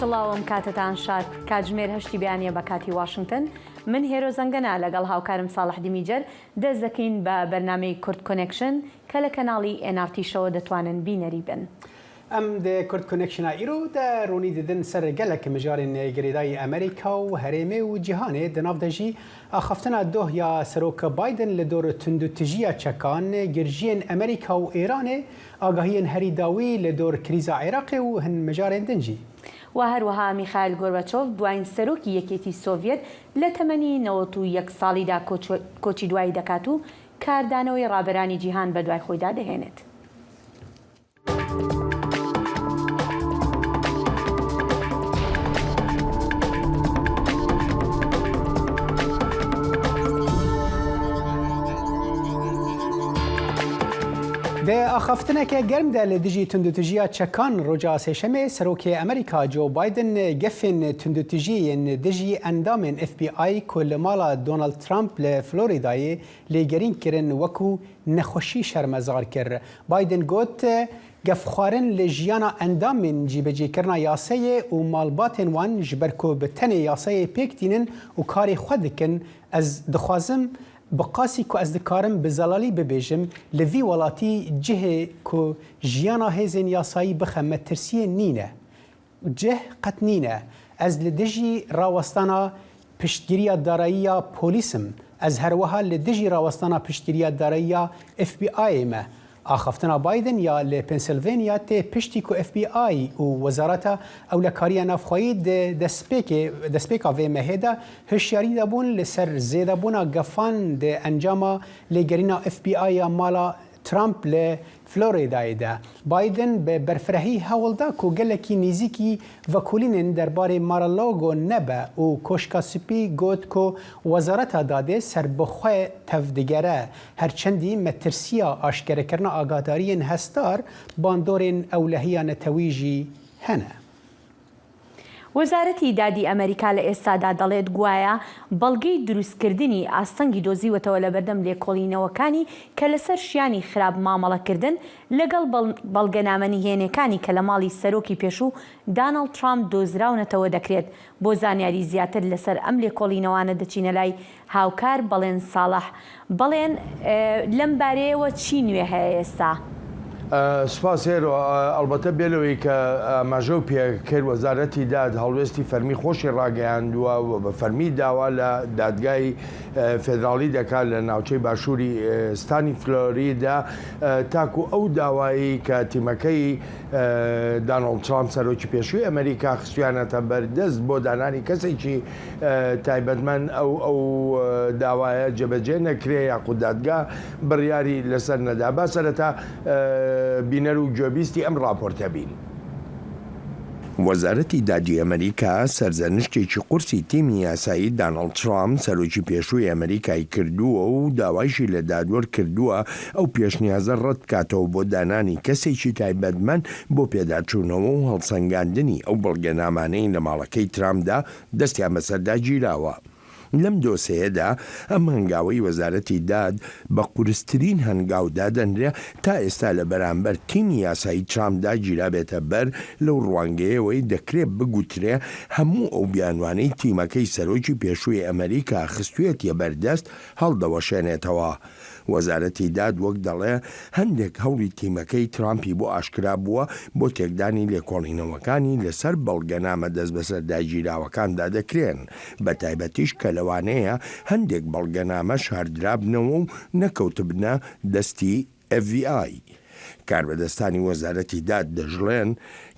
سڵاو ئەم کاتەتان شاد کاتژمێر هەشتی بەیانیە بە کاتی واشنگتن من هێرۆ زەنگەنە لەگەڵ هاوکارم ساڵح دیمیجەر دەست دەکەین بە بەرنامەی کورد کۆنێکشن کە لە کەناڵی ئێن ئاڕ تیشەوە دەتوانن بینەری بن. Em di Kurd Connection a îro de ronî didin ser gelek mijarên girêdayî Amerîka û herêmê û cîhanê, di nav de jî axaftina doh ya Serok Biden li dor tundûtijiya çekan, girjiyên Amerîka û Îranê, agahiyên herî dawî li dor krîza Iraqê û hin mijarên din jî. و هەروەها میخایل گۆرباچۆڤ دواین سەرۆکی یەکێتی سۆڤیەت لە تەمەنی 91 ساڵیدا کۆچی دوایی دەکات و کاردانەوەی ڕابەرانی جیهان بەدوای خۆیدا دەهێنێت. Di axaftineke germ de li dijî tundûtijiya çekan roja Sêşemê Serokê Amerîka Joe Biden gefên tundûtijiyê yên dijî endamên FBI ku li mala Donald Trump li Floridayê lêgerîn kirin wekû nexweşî şermezar kir. Biden got, Gefxwarin li jiyana endamên cîbicîkirina yaseyê û malbatên wan ji ber ku bi tenê yaseyê pêk tînin û karê xwe dikin, ez dixwazim bi qasî ku ez dikarim bi zelalî bibêjim li vî welatî cihê ku jiyana hêzên yasayî bixe metirsiyê nîne. Cih qet nîne. Ez li dijî rawestana piştgiriya darayî ya polîs im. Ez her wiha li dijî rawestana piştgiriya darayî ya FBI'yê me. Axaftina Biden ya li Pennsylvania tê piştî ku FBI û Wezareta Ewlekariya Navxweyî di destpêkê destpêka vê mehê de hişyarî dabûn li ser zêdebûna gefan di encama lêgerîna FBI ya mala Trump li Florîdayê de, Biden bi berfirehî hewl da ku gelekî nêzîkî vekolînên derbarê Mar-a-Lago nebe û Koşka Spî got ku Wezareta Dadê serbixwe tevdigere, her çendî metirsiya aşkerekirina agahdariyên hestdar bandorên ewlehiya netewî jî hene. وەزارەتی دادی ئەمەریکا لە ئێستادا دەڵێت گوایە بەڵگەی دروستکردنی ئاستەنگی دۆزیوەتەوە لەبەردەم لێکۆڵینەوەکانی کە لەسەر شیانی خراپ مامەڵەکردن لەگەڵ بەڵگەنامە نهێنێکانی کە لە ماڵی سەرۆکی پێشوو داناڵد ترامپ دۆزراونەتەوە دەکرێت. بۆ زانیاری زیاتر لەسەر ئەم لێکۆڵینەوانە دەچینە لای هاوکار بەڵێن ساڵح. بەڵێن، لەم بارەیەوە چی نوێ هەیە ئێستا؟ سوپاس هێرۆ، ئەڵبەتە بێ لەوەی کە ئاماژەو پێ کرد وەزارەتی داد هەڵوێستی فەرمی خۆشی ڕاگەیاندووە و بە فەرمی داوا لە دادگای فێدراڵی دەکات لە ناوچەی باشووری ستانی فلۆریدا تاکو ئەو داوایەی کە تیمەکەی دانۆڵد ترامپ سەرۆکی پێشووی ئەمەریکا خستویانەتە بەردەست بۆ دانانی کەسێکی تایبەتمەند ئەو ئەو داوایە جێبەجێ نەکرێ یاخود دادگا بڕیاری لەسەر نەدا. با سەرەتا بینەر و گوێبیستی ئەم ڕاپۆرتە بین. وەزارەتی دادی ئەمەریکا سەرزەنشتێکی قورسی تیمی یاسایی دانڵد ترامپ سەرۆکی پێشووی ئەمەریکای کردووە و داوایشی لە دادوەر کردووە ئەو پێشنیازە ڕەتبکاتەوە بۆ دانانی کەسێکی تایبەتمەند بۆ پێداچوونەوە و هەڵسەنگاندنی ئەو بەڵگەنامانەی لە ماڵەکەی ترامپدا دەستیان بەسەردا گیراوە. لەم دۆسێیەدا ئەم هەنگاوەی وەزارەتی داد بە قورسترین هەنگاو دادەنرێ تا ئێستا لە بەرامبەر تیمی یاسایی ترامپدا گیرابێتە بەر، لەو ڕوانگەیەوەی دەکرێ بگوترێ هەموو ئەو بیانوانەی تیمەکەی سەرۆکی پێشووی ئەمەریکا خستویەتیە بەردەست هەڵدەوەشێنێتەوە. وەزارەتی داد وەک دەڵێ هەندێک هەوڵی تیمەکەی ترامپی بۆ ئاشکرا بووە بۆ تێکدانی لێکۆڵینەوەکانی لەسەر بەڵگەنامە دەستبەسەرداگیراوەکاندا دەکرێن، بەتایبەتیش کە لەوانەیە هەندێک بەڵگەنامە شاردرابنەوە و نەکەوتبنە دەستی ئێف بی ئای. کاربەدەستانی وەزارەتی داد دەشڵێن،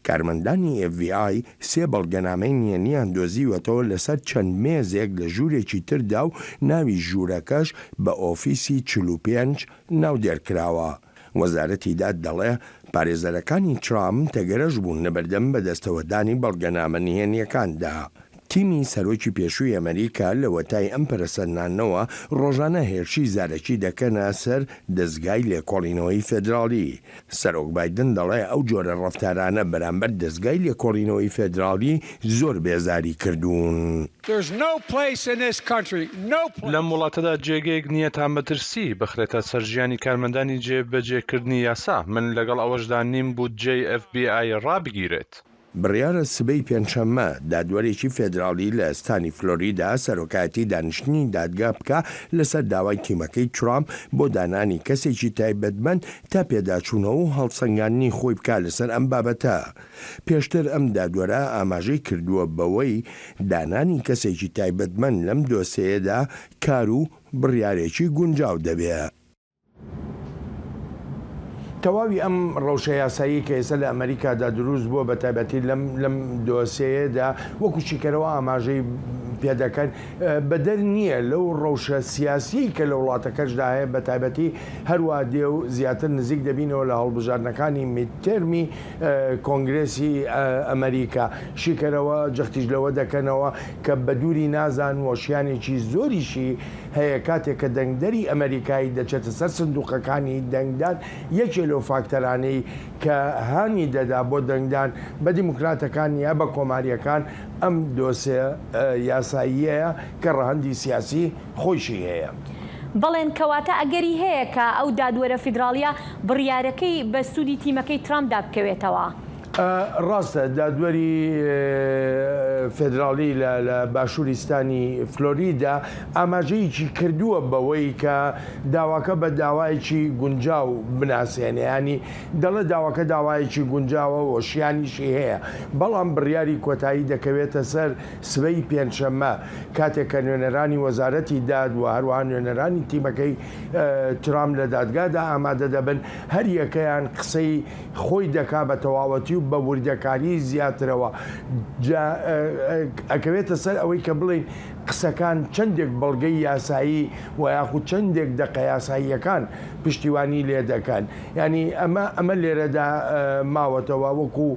کارمەندانی ئێف بی ئای سێ بەڵگەنامەی نهێنیان دۆزیوەتەوە لەسەر چەند مێزێک لە ژوورێکی تردا و ناوی ژوورەکەش بە ئۆفیسی 45 ناودێر کراوە. وەزارەتی داد دەڵێ، پارێزەرەکانی ترامپ تەگەرەش بوون لەبەردەم بەدەستەوەدانی بەڵگەنامە نهێنییەکاندا. تیمی سەرۆکی پێشووی ئەمەریکا لەوەتای ئەم پەرەسەندنانەوە ڕۆژانە هێرشی زارەکی دەکەنە سەر دەزگای لێکۆڵینەوەی فێدراڵی. سەرۆک بایدن دەڵێ ئەو جۆرە ڕەفتارانە بەرامبەر دەزگای لێکۆڵینەوەی فێدراڵی زۆر بێزاری کردوون. لەم وڵاتەدا جێگەیەک نییە تا مەترسی بخرێتە سەر ژیانی کارمەندانی جێبەجێکردنی یاسا. من لەگەڵ ئەوەشدا نیم بودجەی ئێف بی ئای ڕابگیرێت. بڕیارە سبەی پێنجشەممە دادوەرێکی فێدراڵی لە ستانی فلۆریدا سەرۆکایەتی دانیشتنی دادگا بکا لەسەر داوای تیمەکەی ترامپ بۆ دانانی کەسێکی تایبەتمەند تا پێداچوونەوە و هەڵسەنگاندنی خۆی بکا لەسەر ئەم بابەتە. پێشتر ئەم دادوەرە ئاماژەی کردووە بەوەی دانانی کەسێکی تایبەتمەند لەم دۆسێیەدا کار و بڕیارێکی گونجاو دەبێ. تەواوی ئەم ڕەوشە یاساییەی کە ئێستا لە ئەمەریکادا دروست بووە بە تایبەتی لەم لەم دۆسێیەدا وەکو شیکەرەوە ئاماژەی پێدەکەن بەدەر نییە لەو ڕەوشە سیاسیەی کە لە وڵاتەکەشدا هەیە بە تایبەتی هەروا دێ و زیاتر نزیک دەبینەوە لە هەڵبژاردنەکانی میدتێرمی کۆنگرێسی ئەمەریکا. شیکەرەوە جەختیش لەوە دەکەنەوە کە بە دووری نازان و شیانێکی زۆریشی هەیە کاتێک کە دەنگدەری ئەمەریکایی دەچێتە سەر سندوقەکانی دەنگدان یەکێ لەو فاکتەرانەی کە هانی دەدا بۆ دەنگدان بە دیموکراتەکان یا بە کۆمارییەکان ئەم دۆسێ یاساییەیە کە ڕەهەندی سیاسی خۆیشی هەیە. بەڵێن، کەواتە ئەگەری هەیە کە ئەو دادوەرە فیدراڵییە بڕیارەکەی بە سوودی تیمەکەی ترامپدا بکەوێتەوە. ڕاستە، دادوەری فێدراڵی لە باشووری ستانی فلۆریدا ئاماژەیەکی کردووە بەوەی کە داواکە بە داوایەکی گونجاو بناسێنێ، یانی دەڵێ داواکە داوایەکی گونجاوە و شیانیشی هەیە، بەڵام بڕیاری کۆتایی دەکەوێتە سەر سبەی پێنجشەممە کاتێک کە نوێنەرانی وەزارەتی داد و هەروەها نوێنەرانی تیمەکەی ترامپ لە دادگادا ئامادە دەبن، هەریەکەیان قسەی خۆی دەکا بە تەواوەتی و بە وردەکاری زیاترەوە. جا ئەکەوێتە سەر ئەوەی کە بڵێین قسەکان چەندێک بەڵگەی یاسایی و یاخود چەندێک دەقە یاساییەکان پشتیوانی لێ دەکەن. یانی ئەمە ئەمە لێرەدا ماوەتەوە وەکو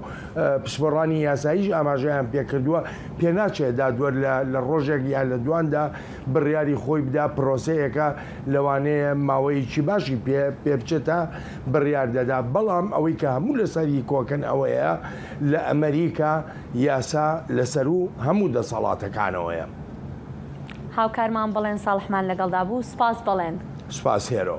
پسپۆڕانی یاساییش ئاماژەیان پێکردووە پێناچێ دادوەر لە لە ڕۆژێک یا لە دواندا بڕیاری خۆی بدا، پرۆسەیەکە لەوانەیە ماوەیەکی باشی پێ پێ بچێت تا بڕیار دەدا، بەڵام ئەوەی کە هەموو لەسەری کۆکن ئەوەیە لە ئەمەریکا یاسا لەسەروو هەموو دەسەڵاتەکانەوەیە. هاوکارمان بەڵێن ساڵحمان لەگەڵدا بوو، سوپاس بەڵێن. سوپاس هێرۆ.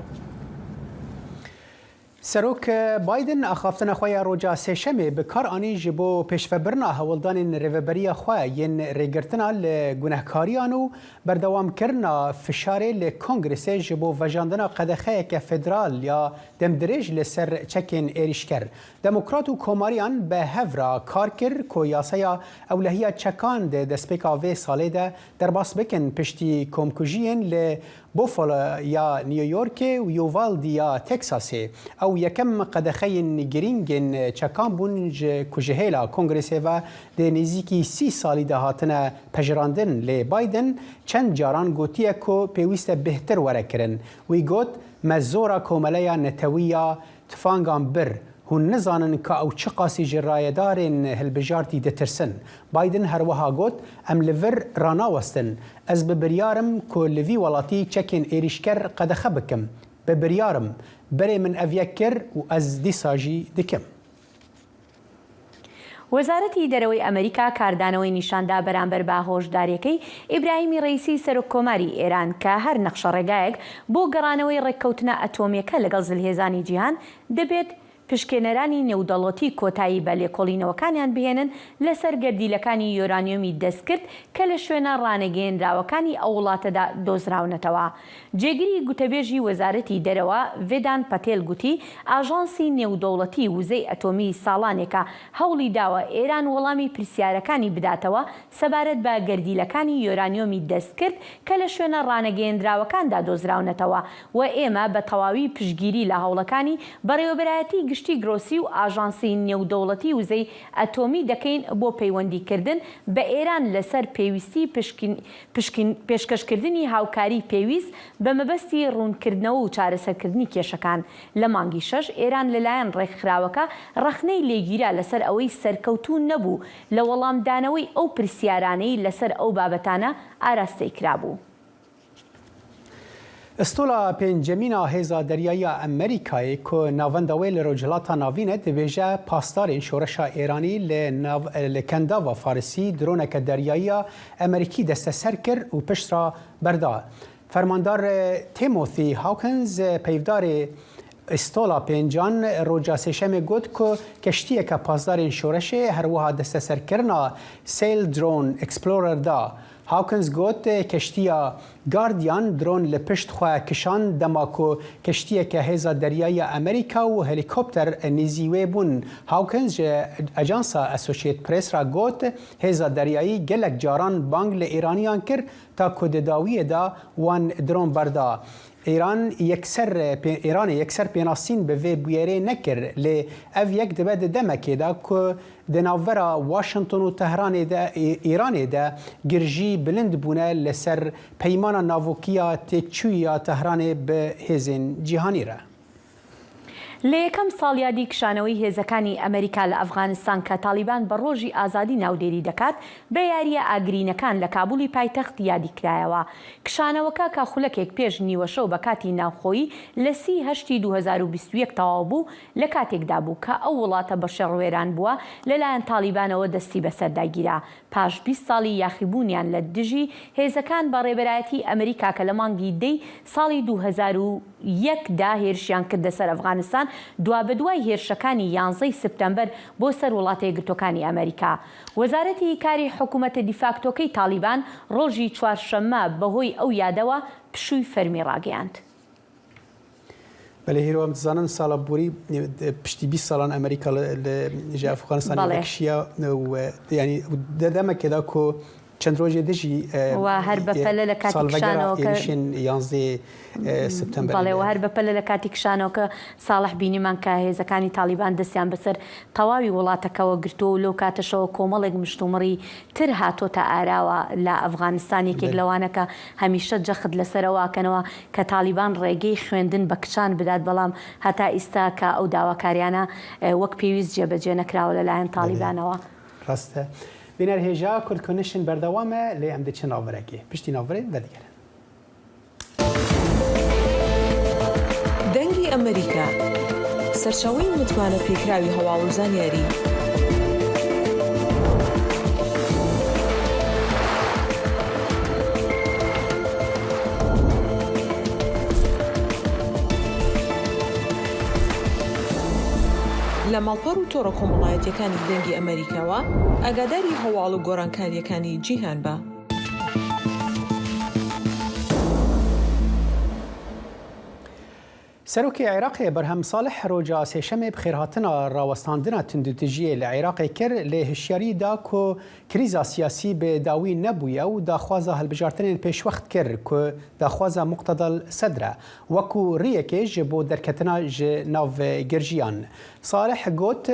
سەرۆک بایدن ئاخافتنا xwe ya roja Sêşemê bi kar anî ji bo pêşvebirina hewldanên rêveberiya xwe yên rêgirtina li gunehkariyan û berdewamkirina fişarê li Kongresê ji bo vejandina qedexeyeke federal ya demdirêj li ser çekên êrîşker. Demokrat û Komariyan bi hev re kar kir ku yasaya ewlehiya çekan di destpêka vê salê de derbas bikin piştî komkujiyên li Buffalo ya New Yorkê û Uvalde ya Teksasê. Ew yekem qedexeyên girîng ên çekan bûn ji ku ji hêla Kongresê ve di nêzîkî 30 salî de hatine pejirandin lê Biden çend caran gotiye ku pêwîst e bêhtir were kirin. Wî got, Me zora Komeleya Netewî ya Tifangan bir, hûn nizanin ka ew çiqasî ji rayedarên hilbijartî ditirsin. Biden herwiha got, Em li vir ranawestin. Ez bi biryar im ku li vî welatî çekên êrîşker qedexe bikim. Bi biryar im. Berê min ev yek kir û ez dîsa jî dikim. وەزارەتی دەرەوەی ئەمریکا کاردانەوەی نیشاندا بەرامبەر بە هۆشداریەکەی ئیبراهیمی ڕەئیسی سەرۆک کۆماری ئێران کە هەر نەخشەڕێگایەک بۆ گەڕانەوەی ڕێککەوتنە ئەتۆمیەکە لەگەڵ زلهێزانی جیهان دەبێت پشکێنەرانی نێودەڵەتی کۆتایی بە لێکۆڵینەوەکانیان بهێنن لەسەر گەردیلەکانی یۆرانیۆمی دەستکرد کە لە شوێنە ڕانەگەیەنراوەکانی ئەو وڵاتەدا دۆزراونەتەوە. جێگری گوتەبێژی وەزارەتی دەرەوە، ڤێدان پەتێل گوتی، ئاژانسی نێودەوڵەتی وزەی ئەتۆمی ساڵانێکە هەوڵی داوە ئێران وەڵامی پرسیارەکانی بداتەوە سەبارەت بە گەردیلەکانی یۆرانیۆمی دەستکرد کە لە شوێنە ڕانەگەیەنراوەکاندا دۆزراونەتەوە و ئێمە بە تەواوی پشتگیری لە هەوڵەکانی بەڕێوەبەرایەتی گشتی گرۆسی و ئاژانسی نێودەوڵەتی وزەی ئەتۆمی دەکەین بۆ پەیوەندیکردن بە ئێران لەسەر پێویستی پێشکەشکردنی هاوکاری پێویست بە مەبەستی ڕوونکردنەوە و چارەسەرکردنی کێشەکان. لە مانگی شەش ئێران لەلایەن ڕێکخراوەکە ڕەخنەی لێگیرا لەسەر ئەوەی سەرکەوتوو نەبوو لە وەڵامدانەوەی ئەو پرسیارانەی لەسەر ئەو بابەتانە ئاراستەی کرابوو. Istola pêncemîn a Hêza Deryayî ya Amerîkayê ku navenda wê li Rojhilata Navîn e dibêje pasdarên şoreşa Êranî li nav li Kendava Farisî droneke deryayî ya Amerîkî desteser kir û pişt re berda. Fermandar Timothy Hawkins peyvdarê. ئیستۆڵا پێنجان ڕۆژا سێشەمێ گوت ku keştiyeke pasdarên şoreşê herwiha desteserkirina Sail Drone Explorer da. Hawkins got, Keştiya Guardian dron li pişt xwe kişand dema ku keştiyeke Hêza Deryayî ya Amerîka û helîkopter nêzî wê bûn. Hawkins ji ajansa Associated Press re got, Hêza Deryayî gelek caran bang li Îraniyan kir ta ku di dawiyê de wan dron berda. Îran yekser Îranê yekser pênasîn bi vê bûyerê nekir lê ev yek dibe di demekê de ku Di navbera Washington û Tehranê de Îranê de girjî bilind bûne li ser peymana navokî ya têkçûyî ya Tehranê bi hêzên cîhanî re. لە یەکەم ساڵیادی کشانەوەی هێزەکانی ئەمەریکا لە ئەفغانستان کە تاڵیبان بە ڕۆژی ئازادی ناودێری دەکات، بە یارییە ئاگرینەکان لە کابولی پایتەخت یادی کرایەوە. کشانەوەکە کە خولەکێک پێش نیوەشەو بە کاتی ناوخۆیی لە سی هەشتی 2021 تەواو بوو، لە کاتێکدا بوو کە ئەو وڵاتە بە شەڕ وێران بووە، لەلایەن تاڵیبانەوە دەستی بەسەردا گیرا، پاش 20 ساڵی یاخیبوونیان لە دژی هێزەکان بە ڕێبەرایەتی ئەمریکا کە لە مانگی دەی ساڵی 2001 دا هێرشیان کردە سەر ئەفغانستان دوابەدوای هێرشەکانی یانزەی سپتەمبەر بۆ سەر وڵاتە یەکگرتووەکانی ئەمریکا. وەزارەتی کاری حکومەتە دیفاکتۆکەی تاڵیبان ڕۆژی چوارشەممە بەهۆی ئەو یادەوە پشووی فەرمی ڕاگەیاند. بەلێ هێرۆ ئەم دزانن ساڵە بوری پشتی 20 ساڵان ئەمریکا ji Efxanistanê vekişiya و yanî di demekê de ku çend rojê dijî و هەر بە پەلە لە کاتی کشانەوەکە êrişên 11 سپتەمبەر بەڵێ و هەر بە پەلە لە کاتی کشانەوەکە ساڵح بینیمان کە هێزەکانی تاڵیبان دەستیان بەسەر تەواوی وڵاتەکەوە گرتووە و لەو کاتەشەوە کۆمەڵێک مشتومڕی تر هاتۆتە ئاراوە لە ئەفغانستان، یەکێک لەوانە کە هەمیشە جەخت لەسەر ئەوە ئەکەنەوە کە تاڵیبان ڕێگەی خوێندن بە کچان بدات، بەڵام هەتا ئیستا کە ئەو داواکاریانە وەک پێویست جێبەجێ نەکراوە لەلایەن تاڵیبانەوە. ڕاستە بینەر هێژا، کورد کۆنشن بەردەوامە، لێ ئەم دەچن ناوبەرەکێ، پشتی ناوبەرێ ڤەدیگەرن. دەنگی ئەمەریکا، سەرچاوەی متمانە پێکراوی هەواڵ و زانیاری. لە ماڵپەڕ و تۆڕە کۆمەڵایەتیەکانی دەنگی ئەمەریکاوە ئاگاداری هەواڵ و گۆڕانکاریەکانی جیهان بە. Serokê Iraqê Berhem Salih roja Sêşemê bi xêrhatina rawestandina tundûtijiyê li Iraqê kir lê hişyarî da ku krîza siyasî bi dawî nebûye û daxwaza hilbijartinên pêşwext kir ku daxwaza Muqteda Sedr e wekû riyekê ji bo derketina ji nav girjiyan. Salih got,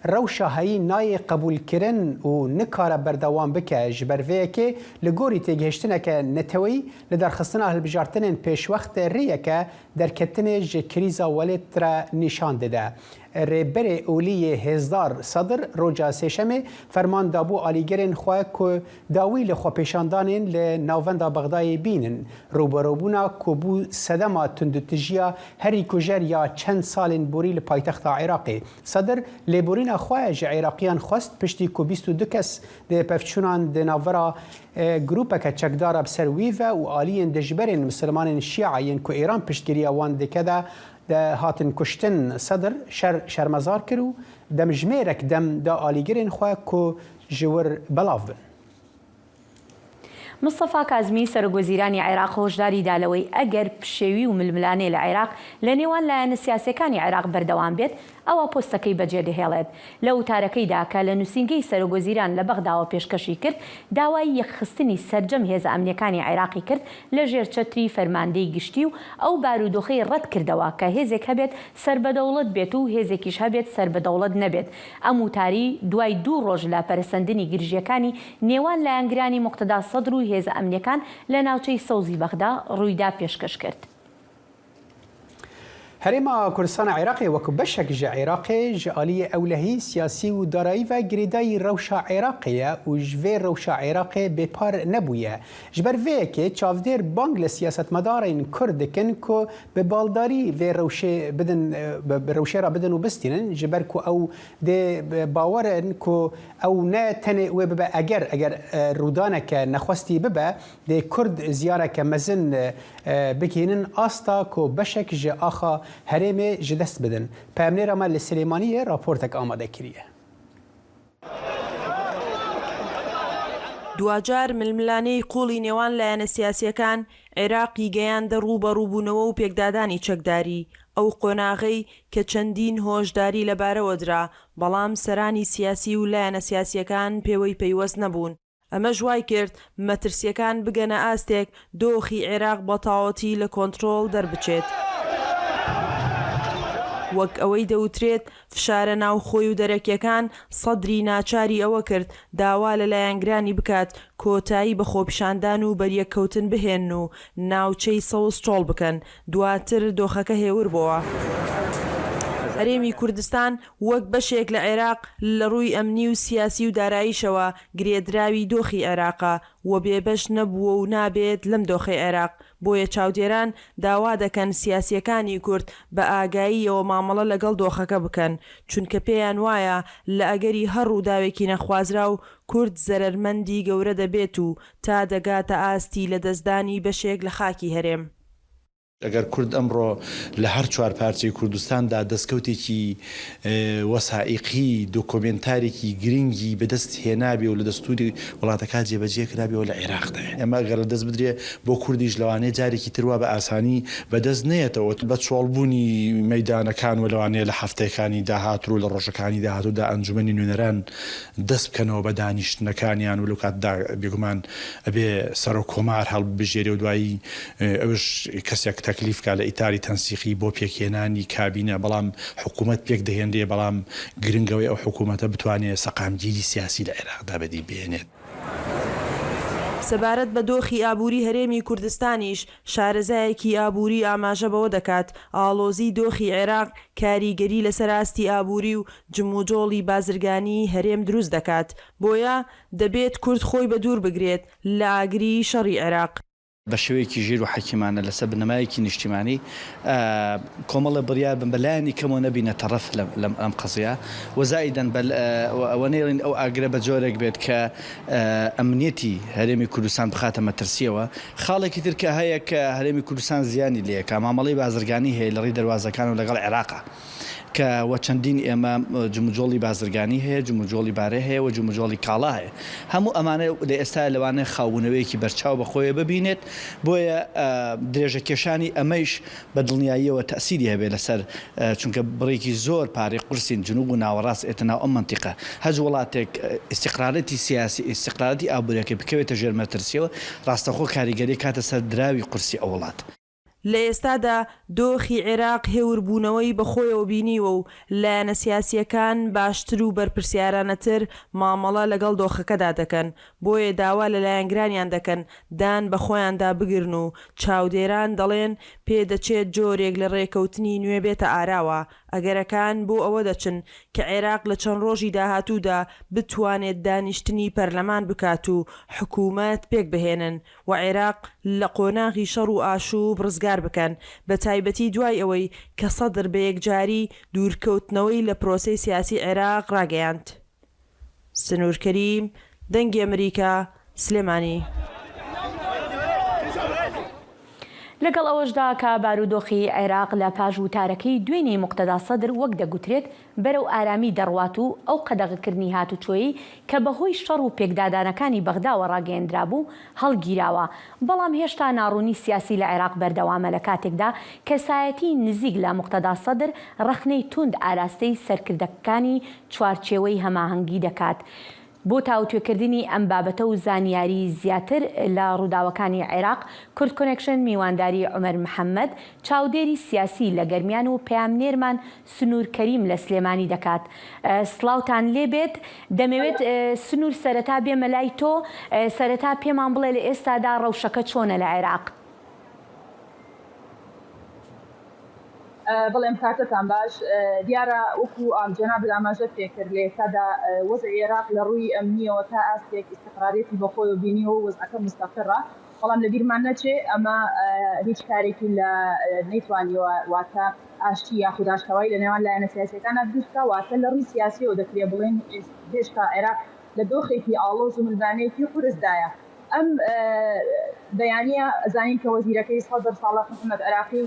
Rewşa heyî nayê qebûlkirin û nikare berdewam bike, ji ber vê yekê li gorî têgihiştineke neteweyî li derxistina hilbijartinên pêşwext rêyeke derketinê ji krîza welêt re nîşan dide. Rêberê olî yê hêzdar Sadr roja Sêşemê ferman dabû alîgirên xwe ku dawî li xwepêşandanên li navenda Bexdayê bînin, rûberûbûna ku bû sedema tundûtijiya herî kujer ya çend salên borî li paytexta Iraqê. Sadr lêborîna xwe ji Iraqiyan xwest piştî ku 22 kes di pevçûnan di navbera grûpeke çekdar a bi ser wî ve û aliyên dijberên misilmanên Şîa yên ku Îran piştgiriya wan dike de de hatin kuştin. Sadr şer şermezar kir û demjimêrek dem da alîgirên xwe ku ji wir belav bin. مستەفا کازمی، سەرۆکوەزیرانی عێراق هۆشداری دا لەوەی ئەگەر پشێوی و ململانێ لە عێراق لە نێوان لایەنە سیاسییەکانی عێراق بەردەوام بێت، ئەوا پۆستەکەی بەجێدەهێڵێت. لە وتارەکەیدا کە لە نووسینگەی سەرۆکوەزیران لە بەغداوە پێشکەشی کرد، داوای یەکخستنی سەرجەم هێزە ئەمنییەکانی عێراقی کرد لە ژێر چەتری فەرماندەی گشتی و ئەو بارودۆخەی ڕەتکردەوە کە هێزێک هەبێت سەر بە دەوڵەت بێت و هێزێکیش هەبێت سەر بە دەوڵەت نەبێت. ئەم وتاری دوای دوو ڕۆژ لە پەرەسەندنی گرژییەکانی نێوان لایەنگرانی موقتەدا سەدر و هێزە ئەمنییەکان لە ناوچەی سەوزی بەغدا ڕوویدا پێشکەش کرد. Herêma Kurdistana Iraqê wekû beşek ji Iraqê ji aliyê ewlehî, siyasî û darayî ve girêdayî rewşa Iraqê ye û ji vê rewşa Iraqê bêpar nebûye. Ji ber vê yekê çavdêr bang li siyasetmedarên Kurd dikin ku bi baldarî vê rewşê bidin bi rewşê re bidin û bistînin ji ber ku ew dê bawer in ku ew ne tenê wê bibe eger eger rûdaneke nexwestî bibe dê Kurd ziyaneke mezin bigihînin asta ku beşek ji axa. herêmê ji dest bidin. Peyamnêra me li Silêmaniyê raportek amade kiriye. دواجار ململانێی قووڵی نێوان لایەنە سیاسییەکان عێراقی گەیاندە ڕووبەڕووبوونەوە و پێکدادانی چەکداری، ئەو قۆناغەی کە چەندین هۆشداری لەبارەوە درا، بەڵام سەرانی سیاسی و لایەنە سیاسییەکان پێوەی پەیوەست نەبوون. ئەمەش وایکرد مەترسییەکان بگەنە ئاستێک دۆخی عێراق بە تەواوەتی لە کۆنترۆڵ دەربچێت. وەک ئەوەی دەوترێت فشارە ناوخۆی و دەرەکیەکان سەدری ناچاری ئەوە کرد داوا لە لایەنگرانی بکات کۆتایی بە خۆپیشاندان و بەریەککەوتن بهێنن و ناوچەی سەوز چۆڵ بکەن، دواتر دۆخەکە هێور بۆوە. هەرێمی کوردستان وەک بەشێک لە عێراق لە ڕووی ئەمنی و سیاسی و داراییشەوە گرێدراوی دۆخی عێراقە و بێبەش نەبووە و نابێت لەم دۆخەی عێراق، بۆیە چاودێران داوا دەکەن سیاسییەکانی کورد بە ئاگاییەوە مامەڵە لەگەڵ دۆخەکە بکەن، چونکە پێیان وایە لە ئەگەری هەر ڕووداوێکی نەخوازراو کورد زەرەرمەندی گەورە دەبێت و تا دەگاتە ئاستی لەدەستدانی بەشێک لە خاکی هەرێم. ئەگەر کورد ئەمڕۆ لە هەر چوارپارچەی کوردستاندا دەستکەوتێکی وەسائیقی، دۆکۆمێنتارێکی گرنگی بەدەست هێنابێ و لە دەستووری وڵاتەکە جێبەجێ کرابێ و لە عێراقدایە. ئەمە ئەگەر لەدەست بدرێ بۆ کوردیش لەوانەیە جارێکی تر وا بە ئاسانی بەدەست نەیەتەوە. بە چۆڵبوونی مەیدانەکان و لەوانەیە لە هەفتەکانی داهاتوو و لە ڕۆژەکانی داهاتوودا ئەنجومەنی نوێنەران دەست بکەنەوە بە دانیشتنەکانیان و لەو کاتەدا بێگومان ئەبێ سەرۆک کۆمار هەڵببژێرێ و دوایی ئەوش کەسێک تەکلیف کا لە ئیتاری تەنسیقی بۆ پێکهێنانی کابینە بەڵام حکوومەت پێک دەهێنرێ بەڵام گرنگ ئەوەی ئەو حکوومەتە بتوانێ سەقامگیری سیاسی لە عێراقدا بەدی بهێنێت. سەبارەت بە دۆخی ئابووری هەرێمی کوردستانیش، شارەزایەکی ئابووری ئاماژە بەوە دەکات، ئاڵۆزیی دۆخی عێراق کاریگەری لەسەر ئاستی ئابووری و جموجۆڵی بازرگانیی هەرێم دروست دەکات، بۆیە دەبێت کورد خۆی بەدوور بگرێت لە ئاگری شەڕی عێراق. بە شێوەیەکی ژیر و حەکیمانە لەسەر بنەمایەکی نیشتیمانی کۆمەڵێ بڕیار بن بە لایەنی کەمەوە نەبینە تەڕەف لەم ئەم قەزیە و زائیدەن بە ئەوە نەیڵین ئەو ئاگرە بە جۆرێک بێت کە ئەمنیەتی هەرێمی کوردستان بخاتە مەترسیەوە خاڵێکی تر کە هەیە کە هەرێمی کوردستان زیانی لێکا مامەڵەی بازرگانی هەیە لە ڕێی دەروازەکان و لەگەڵ عێراقا کە وە چەندین ئێمە جموجۆڵی بازرگانی هەیە، جموجۆڵی بارێ هەیە و جموجۆڵی کاڵا هەیە. هەموو ئەمانە لە ئێستا لەوانەیە خاوبوونەوەیەکی بەرچاو بە خۆیەوە ببینێت، بۆیە درێژەکێشانی ئەمەیش بە دڵنیاییەوە تەئسیری هەبێت لەسەر چونکە بڕێکی زۆر پارەی قورسین جنوب و ناوەڕاست ئێتە ناو ئەم مەنتیقە. هەچ وڵاتێک ئیستیقرارەتی سیاسی، ئیستیقرارەتی ئابووریەکەی بکەوێتە ژێر مەترسیەوە، ڕاستەوخۆ کاریگەری کاتە سەر دراوی قورسی ئەو وڵات. لە ئێستادا دۆخی عێراق هێوربوونەوەی بەخۆیەوە بینیوە و لایەنە سیاسییەکان باشتر و بەرپرسیارانەتر مامەڵە لەگەڵ دۆخەکەدا دەکەن، بۆیە داوا لە لایەنگرانیان دەکەن دان بە خۆیاندا بگرن و چاودێران دەڵێن پێدەچێت جۆرێک لە رێکەوتنی نوێ بێتە ئاراوە، ئەگەرەکان بۆ ئەوە دەچن کە عێراق لە چەند رۆژی داهاتوودا بتوانێت دانیشتنی پەرلەمان بکات و حکومەت پێکبهێنن و عێراق لە قۆناغی شەڕ و ئاشوب ڕزگار بکەن، بە تایبەتی دوای ئەوەی کە سەدر بە یەکجاری دوورکەوتنەوەی لە پرۆسەی سیاسی عێراق ڕاگەیاند. سنوور کەریم، دەنگی ئەمریکا، سلێمانی. لەگەڵ ئەوەشدا کە بارودۆخی عێراق لە پاش وتارەکەی دوێنێی موقتەدا سەدر وەک دەگوترێت بەرەو ئارامی دەڕوات و ئەو قەدەغەکردنی هاتوچۆیەی کە بەهۆی شەڕ و پێکدادانەکانی بەغداوە ڕاگەیەندرابوو هەڵگیراوە، بەڵام هێشتا ناڕوونی سیاسی لە عێراق بەردەوامە لە کاتێکدا کەسایەتی نزیک لە موقتەدا سەدر ڕەخنەی توند ئاراستەی سەرکردەکانی چوارچێوەی هەماهەنگی دەکات بۆ تاوتوێکردنی ئەم بابەتە و زانیاری زیاتر لە ڕووداوەکانی عێراق، کوردکۆنێکشن میوانداری عومەر محەمەد، چاودێری سیاسی لە گەرمیان و پەیامنێرمان سنوور کەریم لە سلێمانی دەکات. سڵاوتان لێبێت. دەمەوێت سنوور سەرەتا بێمە لای تۆ، سەرەتا پێمان بڵێ لە ئێستادا ڕەوشەکە چۆنە لە عێراق؟ بەڵێ ئەم کاتەتان باش. دیارە وەکو جەنابت ئاماژەت پێکرد لە ئێستادا وەزعی عێراق لە ڕووی ئەمنییەوە تا ئاستێک ئیستقراریەتی بەخۆیەوە بینیوە و وەزعەکە موستەقڕە، بەڵام لەبیرمان نەچێ ئەمە هیچ کارێکی لە نەیتوانیوە واتە ئاشتی یاخود ئاشتەوایی لە نێوان لایەنە سیاسیەکانا دروست بکا، واتە لە ڕووی سیاسیەوە دەکرێ بڵێین هێشتا عێراق لە دۆخێکی ئاڵۆز و ململانێیەکی قورسدایە. ئەم بەیانییە ئەزانین کە وەزیرەکەی سەدر ساڵح محەمەد عێراقی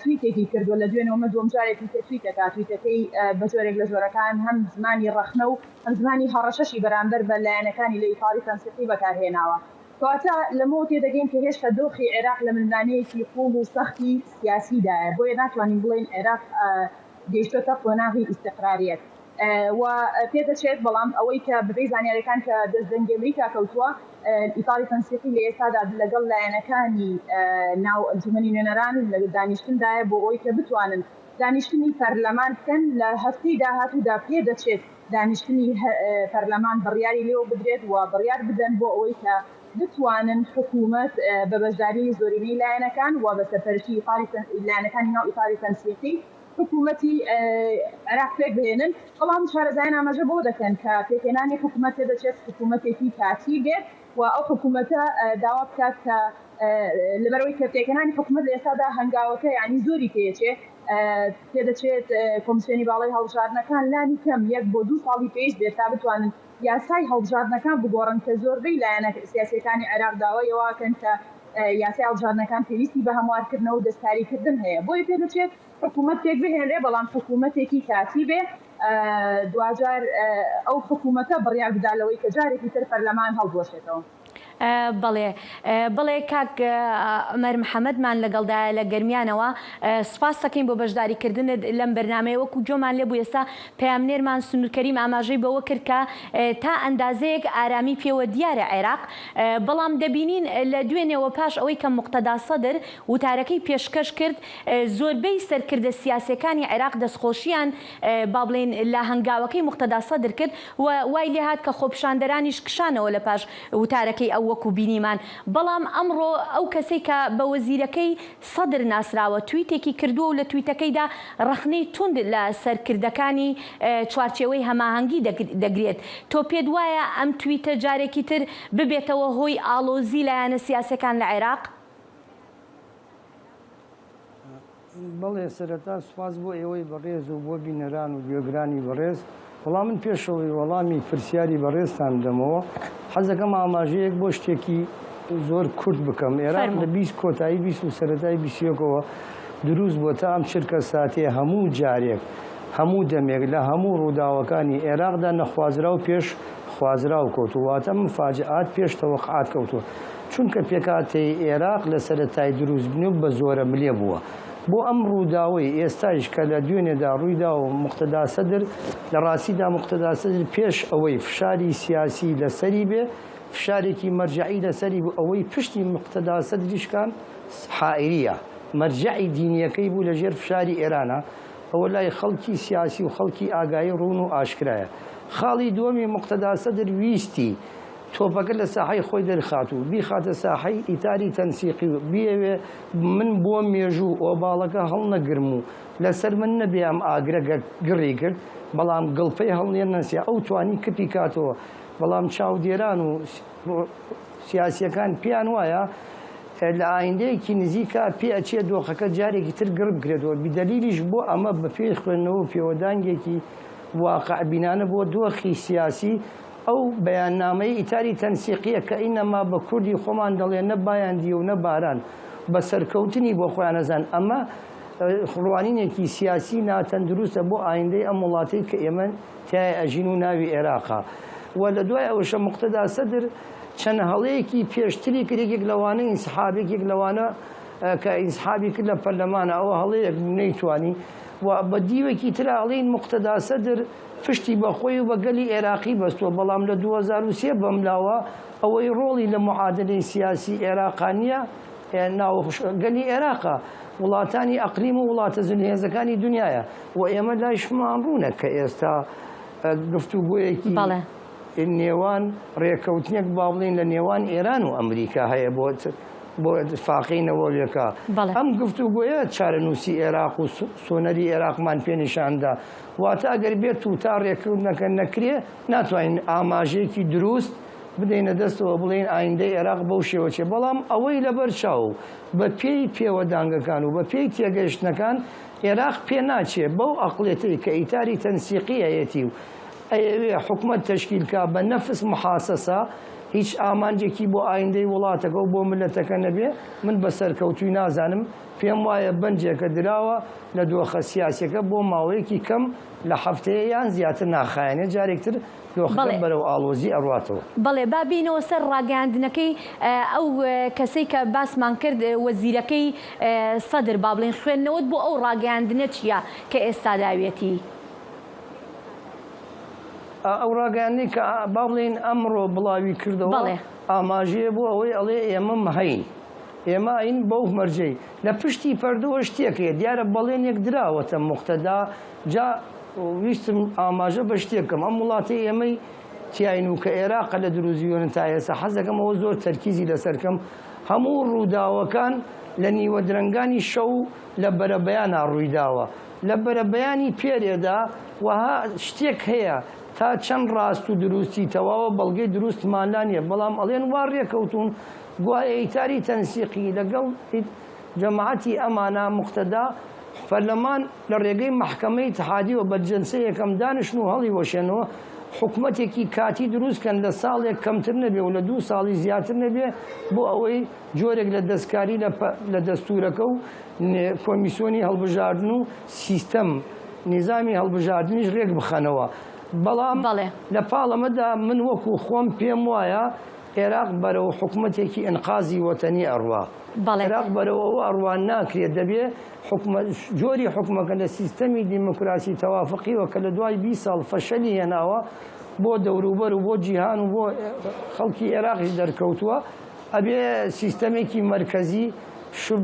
تویتێکی کردووە لە دوێنێوە مە دووەم جارێتی کە تویت دەکات، تویتەکەی بە جۆرێک لە جۆرەکان هەم زمانی ڕەخنە و هەم زمانی هەڕەشەشی بەرامبەر بە لایەنەکانی لە ئیتاری تەنسیقی بەکارهێناوە. کەواتە لەمەوە تێدەگەین کە هێشتا دۆخی عێراق لە ململانێیەکی قووڵ و سەختی سیاسیدایە، بۆیە ناتوانین بڵێین عێراق گەیشتۆتە قۆناغی ئیستیقراریەت و پێدەچێت، بەڵام ئەوەی کە بەپێی زانیاریەکان کە دەست دەنگی ئەمریکا کەوتووە، ئیتاری تەنسیقی لە ئێستادا لەگەڵ لایەنەکانی ناو ئەنجومەنی نوێنەران لە دانیشتندایە بۆ ئەوەی کە بتوانن دانیشتنی پەرلەمان بکەن لە هەفتەی داهاتوودا پێدەچێت دانیشتنی پەرلەمان بڕیاری لێوە بدرێت و بڕیار بدەن بۆ ئەوەی کە بتوانن حکوومەت بە بەشداری زۆرینەی لایەنەکان و بە سەرپەرشتی ئیتاری لایەنەکانی ناو ئیتاری تەنسیقی حکوومەتی عێراق پێکبهێنن، بەڵام شارەزایان ئاماژە بەوە دەکەن کە پێکهێنانی حکوومەت پێدەچێت حکوومەتێکی کاتی بێت و ئەو حکوومەتە داوا بکات کە لەبەرئەوەی کە پێکهێنانی حکوومەت لە ئێستادا هەنگاوەکە یانی زۆری پێچێ پێدەچێت کۆمسیۆنی باڵای هەڵبژاردنەکان لانی کەم یەک بۆ دوو ساڵی پێویست بێت تا بتوانن یاسای هەڵبژاردنەکان بگۆڕن کە زۆربەی لایەنە سیاسییەکانی عێراق داوای ئەوە ئەکەن کە یاسای هەڵبژاردنەکان پێویستی بە هەموارکردنەوە و دەستکاریکردن هەیە، بۆیە پێدەچێت حکوومەت پێکبهێنرێ بەڵام حکوومەتێکی کاتی بێ، دواجار ئەو حکوومەتە بڕیار بدا لەوەی کە جارێکی تر پەرلەمان هەڵبوەشێتەوە. بەڵێ بەڵێ کاک عومەر محەمەدمان لەگەڵدایە لە گەرمیانەوە سوپاست دەکەین بۆ بەشداری کردنت لەم بەرنامەیە وەکو گوێمان لێ بوو ئێستا پەیامنێرمان سنور کەریم ئاماژەی بەوە کرد کە تا ئەندازەیەک ئارامی پێوە دیارە عێراق بەڵام دەبینین لە دوێنێوە پاش ئەوەی کە موقتەدا سەدر وتارەکەی پێشکەش کرد زۆربەی سەرکردە سیاسیەکانی عێراق دەستخۆشیان با بڵێین لە هەنگاوەکەی موقتەدا سەدر کرد و وای لێهات کە خۆپیشاندەرانیش کشانەوە لە پاش وتارەکەی ئەو وەکو بینیمان بەڵام ئەمڕۆ ئەو کەسەی کە بە وەزیرەکەی سەدر ناسراوە تویتێکی کردووە و لە تویتەکەیدا ڕەخنەی توند لە سەرکردەکانی چوارچێوەی هەماهەنگی دەگرێت تۆ پێت وایە ئەم تویتە جارێکی تر ببێتەوە هۆی ئاڵۆزی لایەنە سیاسیەکان لە عێراق؟ بەڵێ سەرەتا سوپاس بۆ ئێوەی بەڕێز و بۆ بینەران و گوێگرانی بەڕێز، بەڵام من پێش ئەوەی وەڵامی پرسیاری بەڕێزتان بدەمەوە حەزەکەم ئاماژەیەک بۆ شتێکی زۆر کورت بکەم. ئێراق لە 20 کۆتایی 20 و سەرەتای 21ەوە دروست بووە تا ئەم چرکە ساتەیە هەموو جارێک هەموو دەمێک لە هەموو ڕووداوەکانی ئێراقدا نەخوازراو پێش خوازراو کەوتووە واتە مفاجئات پێش تەوەقعات کەوتووە. چونکە پێکهاتەی ئێراق لە سەرەتای دروستبونی بە زۆرەملێ بووە. بۆ ئەم ڕووداوەی ئێستایش کە لە دوێنێدا ڕوویدا و موقتەدا سەدر، لە ڕاستیدا موقتەدا سەدر پێش ئەوەی فشاری سیاسی لە سەری بێ، فشارێکی مەرجەعی لە سەری بوو، ئەوەی پشتی موقتەدا سەدری شکاند حائیرییە، مەرجەعی دینییەکەی بوو لە ژێر فشاری ئێرانە، ئەوە لای خەڵکی سیاسی و خەڵکی ئاگایی ڕوون و ئاشکرایە. خاڵی دووەمی موقتەدا سەدر ویستی تۆپەکە لە ساحەی خۆی دەرخات و بیخاتە ساحەی ئیتاری تەنسیقی و بیەوێ من بۆ مێژوو ئۆباڵەکە هەڵنەگرم و لەسەر من نەبێ ئەم ئاگرە گەر گڕی کرد بەڵام گڵپەی هەڵنێنەسیا ئەو توانی کپی کاتەوە بەڵام چاودێران و سیاسیەکان پێیان وایە لە ئایندەیەکی نزیکا پێ ئەچێ دۆخەکە جارێکی تر گڕ بکرێتەوە بیدەلیلیش بۆ ئەمە بەپێی خوێندنەوە و پێوەدانگێکی واقعبینانە بۆ دۆخی سیاسی ئەو بەیاننامەی ئیتاری تەنسیقیە کە ئینەما بە کوردی خۆمان دەڵێن نە بایان دیە و نە باران بە سەرکەوتنی بۆ خۆیان ئەزان ئەمە ڕوانینێکی سیاسی ناتەندروستە بۆ ئایندەی ئەم وڵاتەی کە ئێمە تیایا ئەژین و ناوی ئێراقە و لە دوای ئەوەشە موقتەدا سەدر چەند هەڵەیەکی پێشتری کرد یەکێک لەوانە ئینسحاب یەکێک لەوانە کە ئینسحابی کرد لە پەرلەمانە ئەوە هەڵەیەک بوو نەیتوانی و بە دیوێکی ترا ئەڵێین موقتەدا سەدر پشتی بە خۆی و بە گەلی ئێراقی بەستووە، بەڵام لە 2003 بەملاوە ئەوەی ڕۆڵی لە موعادەلەی سیاسی ئێراقا نییە، گەلی ئێراقە، وڵاتانی ئەقلیم و وڵاتە زلهێزەکانی دنیایە و ئێمە لایشمان ڕوونە کە ئێستا گفتوگۆیەکی نێوان ڕێکەوتنێک با بڵێین لە نێوان ئێران و ئەمریکا هەیە بۆ بۆ فاقەی نەوەویەکە. ئەم گفتوگۆیە چارەنووسی ئێراق و سۆنەری ئێراقمان پێ نیشاندا. واتە ئەگەر بێت و تا ڕێککەوتنەکە نەکرێ ناتوانین ئاماژەیەکی دروست بدەینە دەستەوە بڵێین ئایندەی ئێراق بەو شێوە چیە، بەڵام ئەوەی لەبەر چاو و بە پێی پێوەدانگەکان و بە پێی تێگەیشتنەکان ئێراق پێ ناچێ بەو ئەقڵێتەی کە ئیتاری تەنسیقی هەیەتی و ئەیەوێ حکومەت تەشکیل کا بە نەفس محاسەسە. هیچ ئامانجێکی بۆ ئایندەی وڵاتەکە و بۆ میللەتەکە نەبێ، من بە سەرکەوتووی نازانم، پێم وایە بەنجێکە دراوە لە دۆخە سیاسیەکە بۆ ماوەیەکی کەم لە هەفتەیە یان زیاتر ناخایەنێ جارێکتر دۆخەکە بەرەو ئاڵۆزی ئەڕواتەوە. بەڵێ با بێینەوە سەر ڕاگەیاندنەکەی ئەو کەسەی کە باسمان کرد وەزیرەکەی سەدر با بڵێین خوێندنەوەت بۆ ئەو ڕاگەیاندنە چیە کە ئێستا داویەتی؟ ئەو ڕاگەیاندنەی کە با بڵێین ئەمڕۆ بڵاوی کردەوە ئاماژەیە بۆ ئەوەی ئەڵێ ئێمە هەین ئێمە ئەین بەو مەرجەی لە پشتی پەردەوە شتێک هەیە دیارە بەڵێنێک دراوەتە موقتەدا جا ویستم ئاماژە بە شتێک بکەم ئەم وڵاتەی ئێمەی تیاین و کە ئێراقە لە دروستبوونە تا ئێستا حەز دەکەم ئەوە زۆر تەرکیزی لەسەر کەم هەموو ڕووداوەکان لە نیوە درەنگانی شەو لە بەرەبەیانا ڕوویداوە لە بەرەبەیانی پێرێدا وەها شتێک هەیە تا چەند ڕاست و دروستی تەواوە بەڵگەی دروستمان لا نییە بەڵام ئەڵێن وا ڕێکەوتوون گوایە ئیتاری تەنسیقی لەگەڵ جەماعەتی ئەمانە موقتەدا پەرلەمان لە ڕێگەی مەحکەمەی ئیتحادیەوە بە جەلسە یەکەم دانیشن و هەڵیوەشێنەوە حکومەتێکی کاتی دروست کەن لە ساڵێک کەمتر نەبێ و لە دوو ساڵی زیاتر نەبێ بۆ ئەوەی جۆرێک لە دەستکاری لە دەستورەکە و کۆمیسیۆنی هەڵبژاردن و سیستەم نیزامی هەڵبژاردنیش رێک بخەنەوە. بەڵام لە پاڵ ئەمەدا من وەکو خۆم پێم وایە ئێراق بەرەو حکومەتێکی ئینقازی وەتەنی ئەڕوا. ئێراق بەرەو ئەوە ئەڕوا ناکرێت دەبێ جۆری حکومەکە لە سیستەمی دیموکراسی تەوافقیەوە کە لە دوای 20 ساڵ فەشەلی هێناوە بۆ دەوروبەر و بۆ جیهان و بۆ خەڵکی ئێراقیش دەرکەوتووە ئەبێ سیستەمێکی مەرکەزی شب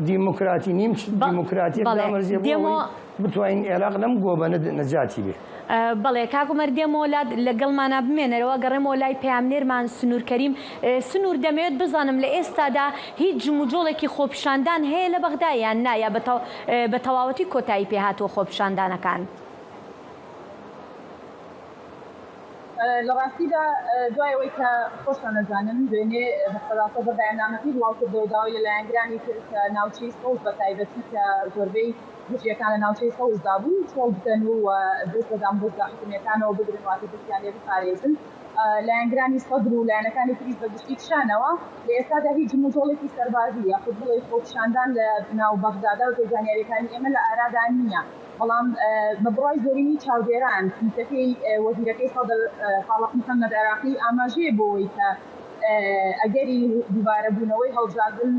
دیموکراتی نیمچ دیموکراتیەک دامەرزێ بۆ ئەوەی بتوانین ئێراق لەم گۆبەنە نەجاتی بێ. بەڵێ کاک عومەر دێمەوە لات لەگەڵمانا بمێنەرەوە گەڕێمەوە لای پەیامنێرمان سنور کەریم سنور دەمەوێت بزانم لە ئێستادا هیچ جموجۆڵێکی خۆپیشاندان هەیە لە بەغدا یان نا یا بە تەواوەتی کۆتایی پێهاتووە خۆپیشاندانەکان؟ لە ڕاستیدا دوای ئەوەی کە خۆشتان ئەزانن دوێنێ موقتەدا سەدر بەیاننامەکەی بڵاوکردەوە داوای لە لایەنگرانی کرد کە ناوچەی سەوز بە تایبەتی کە زۆربەی گرژییەکان لە ناوچەی سەوزدا بوون چۆڵ بکەن و دەست بە دامودەزگا حکومییەکانەوە بگرن واتە دەستیان لێ بپارێزن. لایەنگرانی سەدر و لایەنەکانی تریش بە گشتی کشانەوە. لە ئێستادا هیچ جموجۆڵێکی سەربازی یاخود بڵێی خۆپیشاندان لە ناو بەغدادا بەپێی زانیارییەکانی ئێمە لە ئارادا نییە. بەڵام بە بڕوای زۆرینەی چاودێران، تویتەکەی وەزیرەکەی سەدر ساڵح محەمەد عێراقی ئاماژەیە بۆ ئەوەی کە ئەگەری دووبارەبوونەوەی هەڵبژاردن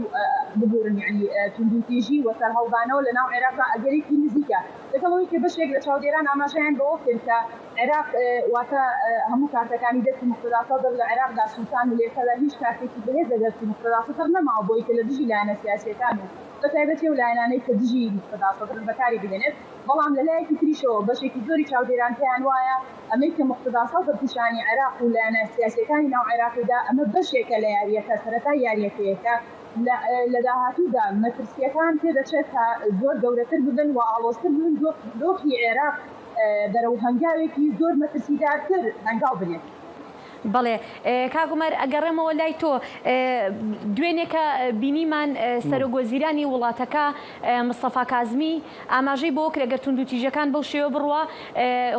ببورن یانی توندوتیژی و سەرهەڵدانەوە لە ناو عێراقدا ئەگەرێکی نزیکە. لەگەڵ ئەوەی کە بەشێک لە چاودێران ئاماژەیان بەوە کرد کە عێراق واتە هەموو کارتەکانی دەستی موقتەدا سەدر لە عێراقدا سووتان و لێکەدا هیچ کارتێکی بەهێز لە دەستی موقتەدا سەدر نەماوە بۆی کە لە دژی لایەنە سیاسییەکان و بە تایبەتی ئەو لایەنانەی کە دژی موقتەدا سەدرن بەکاری بهێنێت، بەڵام لە لایەکی تریشەوە بەشێکی زۆری چاودێران پێیان وایە ئەمەی کە موقتەدا سەدر پیشانی عێراق و لایەنە سیاسییەکانی ناو عێراقی دا ئەمە بەشێکە لە یارییەکە، سەرەتای یارییەکەیە کە لە داهاتوودا مەترسییەکان پێدەچێت تا زۆر گەورەتر ببن و ئاڵۆزتر ببن، دۆخی عێراق بەرەو هەنگاوێکی زۆر مەترسیدارتر هەنگاو بنێت. بەڵێ کاک عومەر ئەگەڕێمەوە لای تۆ دوێنێ کە بینیمان سەرۆک وەزیرانی وڵاتەکە مستەفا کازمی ئاماژەی بەوە کرد گەر توندوتیژەکان بەو شێوە بڕوا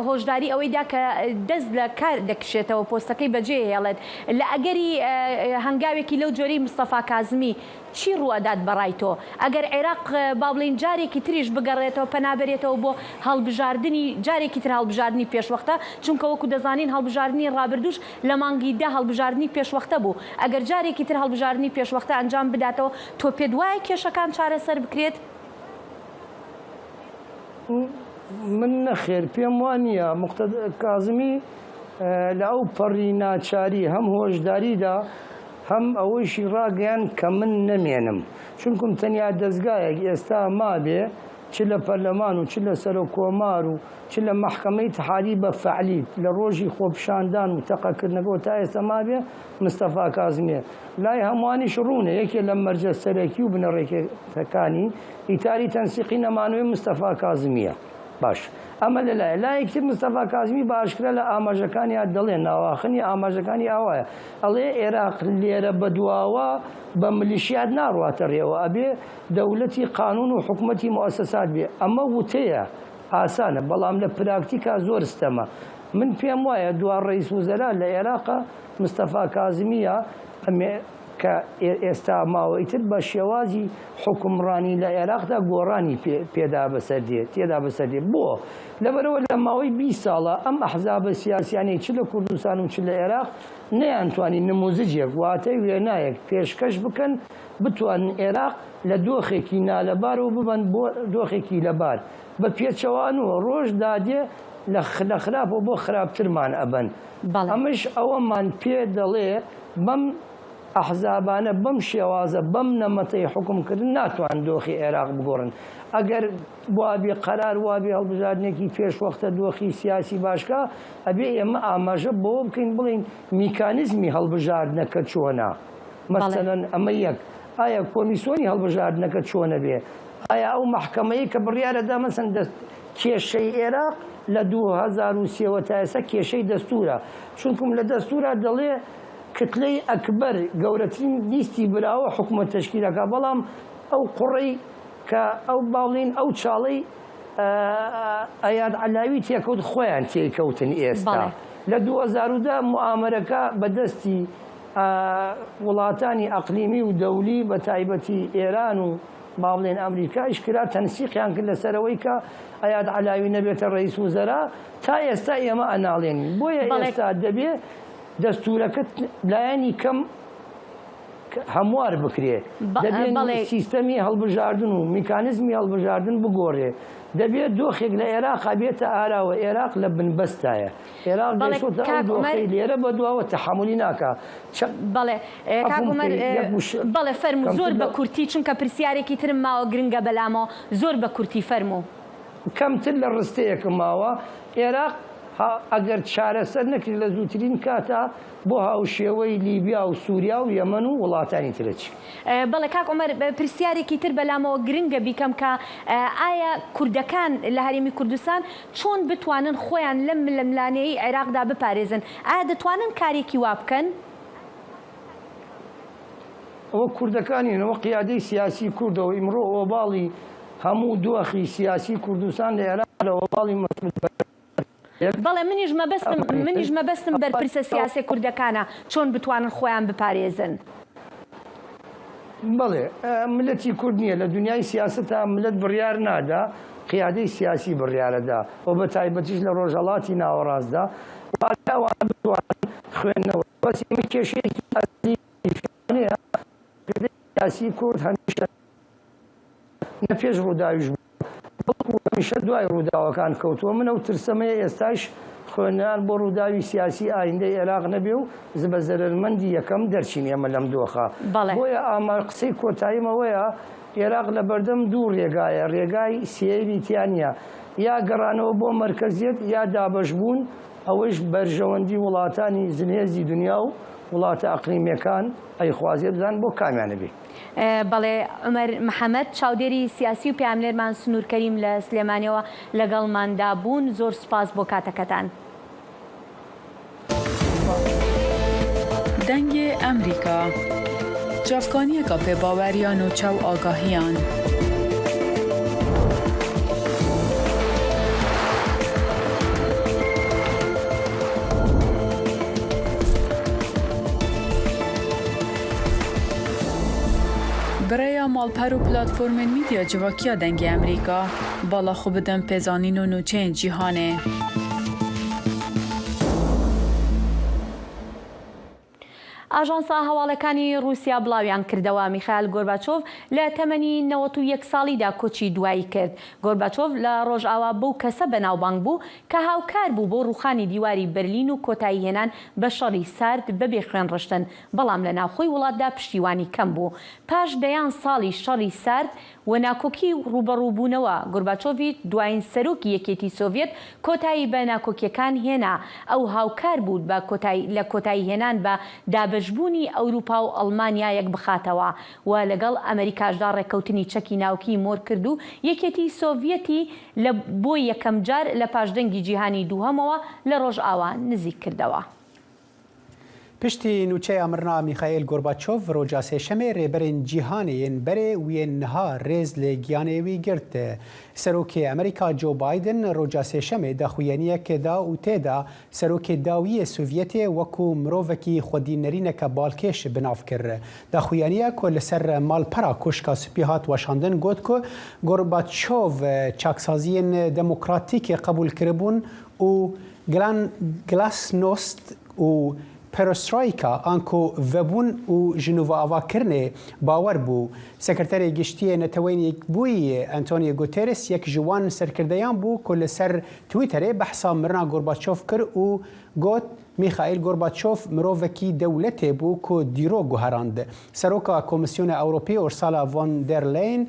هۆشداری ئەوەی دا کە دەست لە کار دەکشێتەوە پۆستەکەی بەجێ هێڵێت لە ئەگەری هەنگاوێکی لەو جۆرەی مستەفا کازمی چی ڕووئەدات بەڕای تۆ ئەگەر عێراق با بڵێین جارێکی تریش بگەڕێتەوە پەنا بەرێتەوە بۆ هەڵبژاردنی جارێکی تر هەڵبژاردنی پێشوەختە چونکە وەکو دەزانین هەڵبژاردنی ڕابردووش لە مانگی دە هەڵبژاردنی پێشوەختە بوو ئەگەر جارێکی تر هەڵبژاردنی پێشوەختە ئەنجام بداتەوە تۆ پێت وایە کێشەکان چارەسەر بکرێت؟ من نەخێر پێم وا نییە موقتەدا کازمی لە ئەو پەڕی ناچاری هەم هۆشداریدا هەم ئەوەیشی ڕاگەیاند کە من نەمێنم، چونکم تەنیا دەزگایەک ئێستا مابێ چ لە پەرلەمان و چ لە سەرۆک کۆمار و چ لە مەحکەمەی ئیتحادی بە فەعلی لە ڕۆژی خۆپیشاندان و تەقەکردنەکەوە تا ئێستا مابێ مستەفا کازمییە. لای هەمووانیش ڕوونە یەکێ لە مەرجە سەرەکی و بنەڕەتییەکانی ئیتاری تەنسیقی نەمانەوەی مستەفا کازمییە. باش ئەمە لە لایە. لایەکی تر مستەفا کازمی بە ئاشکرا لە ئاماژەکانیا دەڵێ، ناواخنی ئاماژەکانی ئاوایە، ئەڵێ ئێراق لێرە بەدواوە بە ملیشیات ناڕواتە رێوە، ئەبێ دەولەتی قانون و حکومەتی موئەسەسات بێ. ئەمە وتەیە ئاسانە، بەڵام لە پراکتیکا زۆر ستەمە. من پێم وایە دوا ڕەئیس وزەرا لە ئێراقا مستەفا کازمییە ئەمێ کە ئێستا ماوە ئیتر بە شێوازی حوکمڕانی لە ئێراقدا گۆڕانی پێ پێدا بەسەر دێ تێدا بەسەر دێ بۆ؟ لەبەرئەوە لە ماوەی 20 ساڵە ئەم ئەحزابە سیاسیانەی چ لە کوردستان و چ لە ئێراق نەیانتوانی نموزجێک واتە وێنایەک پێشکەش بکەن بتوانن ئێراق لە دۆخێکی نالەبارەوە ببەن بۆ دۆخێکی لەبار بە پێچەوانەوە ڕۆژ دادێ لە لە خراپەوە بۆ خراپترمان ئەبەن بەڵێ. ئەمەش ئەوەمان پێ دەڵێ بەم ئەحزابانە بەم شێوازە بەم نەمەتەی حوکم کردن ناتوان دۆخی عێراق بگۆڕن ئەگەر وابێ قەرار وابێ هەڵبژاردنێکی پێش وەختە دۆخی سیاسی باش کا ئەبێ ئێمە ئاماژە بەوە بکەین بڵێین میکانیزمی هەڵبژاردنەکە چۆنە بەڵێ. مەسەلەن ئەمە یەک ئایا کۆمیسۆنی هەڵبژاردنەکە چۆنەبێ ئایا ئەو مەحکەمەیە کە بڕیارەدا مەسەن دەست کێشەی ئێراق لە 2003 وە تا ئێستا کێشەی دەستورە چونکم لە دەستورا دەڵێ کتلەی ئەکبەر گەورەترین لیستی براوە حکومەت تەشکیل ئەکا بەڵام ئەو قوڕەی کە ئەو با بڵێین ئەو چاڵەی ئەیاد عەلاوی تێکەوت خۆیان تێیکەوتن ئێستا بەڵێ. لە 2010 موئامەرەکە بە دەستی وڵاتانی ئەقلیمی و دەولی بە تایبەتی ئێران و با بڵێن ئەمریکایش کرا تەنسیقیان کرد لەسەر ئەوەی کە ئەیاد عەلاوی نەبێتە ڕەئیس وزەرا تا ئێستا ئێمە ئەناڵێنین بۆیە بەڵێ. ئێستا دەبێ دەستورەکە لایەنی کەم هەموار بکرێ دەبێ بەڵێ. سیستەمی هەڵبژاردن و میکانیزمی هەڵبژاردن بگۆڕێ دەبێ دۆخێک لە ئێراقا بێتە ئاراوە ئێراق لە بنبەستایە ئێراق بەڵێ گەیشتۆتە ئەو کاک عومەر دۆخەی لێرە بەدواوە تەحەمولی ناکا چ بەڵێ کاک عەفوم عومەر بکەی یەک وشە بەڵێ فەرموو کەمتر زۆر لە بە کورتی چونکە پرسیارێکی ترم ماوە گرنگە بەلامەوە زۆر بە کورتی فەرموو. کەمتر لە ڕستەیەکم ماوە ئێراق ئەگەر چارەسەر نەکرێت لە زووترین کاتا بۆ هاوشێوەی لیبیا و سوریا و یەمەن و وڵاتانی تر ئەچی. بەڵێ کاک عومەر پرسیارێکی تر بەلامەوە گرنگە بیکەم کە ئایا کوردەکان لە هەرێمی کوردستان چۆن بتوانن خۆیان لەم ململانێیەی عێراقدا بپارێزن ئایا دەتوانن کارێکی وا بکەن؟ ئەوە کوردەکانین، ئەوە قیادەی سیاسی کوردە و ئیمڕۆ ئۆباڵی هەموو دۆخی سیاسی کوردستان لە عێراق لە ئۆباڵی مەسعود بەرزانییە. بەڵێ منیش مەبەستم منیش مەبەستم بەرپرسە سیاسیە کوردەکانە چۆن بتوانن خۆیان بپارێزن. بەڵێ ملەتی کورد نییە لە دنیای سیاسەتا ملەت بڕیار نادا قیادەی سیاسی بڕیارەدا و بە تایبەتیش لە ڕۆژهەڵاتی ناوەڕاستدا واتە ئەوان بتوانن خوێندنەوە بەس ئێمە کێشەیەکی ئەزەلی هەیە قیادەی سیاسی کورد هەمیشە نە پێش ڕووداویش بووە بەڵکو هەمیشە دوای ڕووداوەکان کەوتووە من ئەو ترسەم هەیە ئێستاش خوێنران بۆ ڕووداوی سیاسی ئایندەی عێراق نەبێ و بە زەرەرمەندی یەکەم دەرچین ئێمە لەم دۆخە بەڵێ. بۆیە ئاما قسەی کۆتاییم ئەوەیە عێراق لەبەردەم دوو ڕێگایە ڕێگای سێیەمی تیا نییە یا گەڕانەوە بۆ مەرکەزیەت یا دابەشبوون ئەوەیش بەرژەوەندی وڵاتانی زلهێزی دنیا و وڵاتە ئەقلیمیەکان ئەیخوازێ بزان بۆ کامیان ئەبێ. بەڵێ عومەر محەمەد، چاودێری سیاسی و پەیامنێرمان سنوور کەریم لە سلێمانیەوە لەگەڵماندا بوون، زۆر سوپاس بۆ کاتەکەتان. دەنگێ ئەمریکا، چاڤکانیەکا پێباوەریا نوچە و ئاگاهیان. Bi rêya malper û platformên mîdya civakiya Dengê Amerîka, bala xwe bidin pêzanîn û nûçeyên cîhanê. ئاژانسە هەواڵەکانی ڕووسیا بڵاویان کردەوە، میخایل گۆرباچۆڤ لە تەمەنی 91 ساڵیدا کۆچی دوایی کرد. گۆرباچۆڤ لە ڕۆژئاوا بەو کەسە بەناوبانگ بوو کە هاوکار بوو بۆ ڕووخانی دیواری بەرلین و کۆتاییهێنان بە شەڕی سارد بەبێ خوێنڕشتن، بەڵام لە ناوخۆی وڵاتدا پشتیوانی کەم بوو. پاش دەیان ساڵی شەڕی سارد و ناکۆکی و ڕووبەڕووبوونەوە، گورباچۆڤی دوایین سەرۆکی یەکێتی سۆڤیەت کۆتایی بە ناکۆکییەکان هێنا. ئەو هاوکار بوو بە کۆتایی لە کۆتاییهێنان بە دابەشبوونی ئەوروپا و ئەڵمانیا یەکبخاتەوە و لەگەڵ ئەمریکاشدا ڕێککەوتنی چەکی ناوکیی مۆر کرد و یەکێتی سۆڤیەتی لە بۆ یەکەمجار لە پاش جەنگی جیهانی دووهەمەوە لە ڕۆژئاوا نزیک کردەوە. Piştî nûçeya mirina Mîxaîl Gorbaçov roja sêşemê rêberên cîhanê yên berê û yên niha rêz li giyanê wî girt. Serokê Amerîka Joe Biden roja sêşemê daxuyaniyek da û tê de serokê dawî yê Sovyetê wekû mirovekî xwedî nerîneke balkêş bi nav kir. Daxuyaniya ku li ser malpera Koşka Spî hat weşandin got ku Gorbaçov çaksaziyên demokratîk qebûl kiribûn û Glasnost û Perestroika anku vebûn û jinûveavakirinê bawer bû. Sekreterê Giştî yê Neteweyên Yekbûyî Antonio Guterres yek ji wan serkirdeyan bû ku li ser Twitterê behsa mirina Gorbaçov kir û got, Mîxaîl Gorbaçov mirovekî dewletê bû ku dîrok guherand. Seroka Komîsyona Ewropî Ursula von der Leyen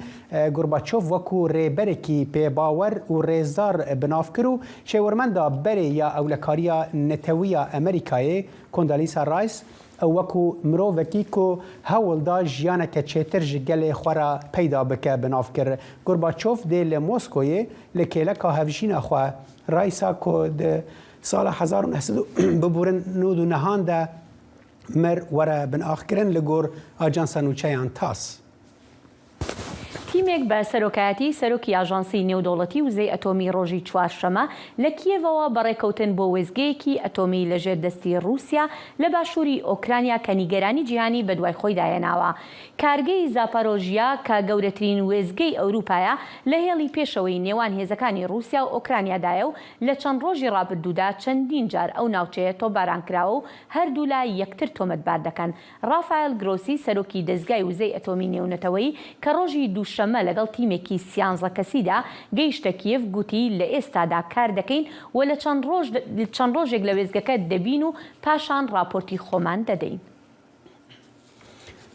Gorbaçov wekû rêberekî pêbawer û rêzdar bi nav kir û şêwirmenda berê ya Ewlekariya Netewî ya Amerîkayê Condoleezza Rice ew wekû mirovekî ku hewl da jiyaneke çêtir ji gelê xwe re peyda bike bi nav kir. Gorbaçov dê li Moskoyê li kêleka hevjîna xwe Raisa ku di sala 1999 de Mir were binaxkirin li gor ajansa nûçeyan TASS. تیمێک بە سەرۆکایەتی سەرۆکی ئاژانسی نێودەوڵەتی وزەی ئەتۆمی ڕۆژی چوارشەمە لە کیێڤەوە بەڕێکەوتن بۆ وێستگەیەکی ئەتۆمی لەژێر دەستی ڕووسیا لە باشووری ئۆکرانیا کە نیگەرانی جیهانی بەدوای خۆیدا هێناوە. کارگەی زاپارۆژیا کە گەورەترین وێستگەی ئەوروپایە لە هێڵی پێشەوەی نێوان هێزەکانی ڕووسیا و ئۆکرانیادایە و لە چەند ڕۆژی ڕابردوودا چەندین جار ئەو ناوچەیە تۆپباران کراوە و هەردوولا یەکتر تۆمەتبار دەکەن. ڕافایل گرۆسی سەرۆکی دەزگای وزەی ئەتۆمی نێونەتەوەیی کە ڕۆژی دووشەممە لەگەڵ تیمێکی سیانزە کەسیدا گەیشتە کیێڤ گوتی لە ئێستادا کار دەکەین و لە چەند ڕۆژ چەند ڕۆژێک لە وێستگەکە دەبین و پاشان ڕاپۆرتی خۆمان دەدەین.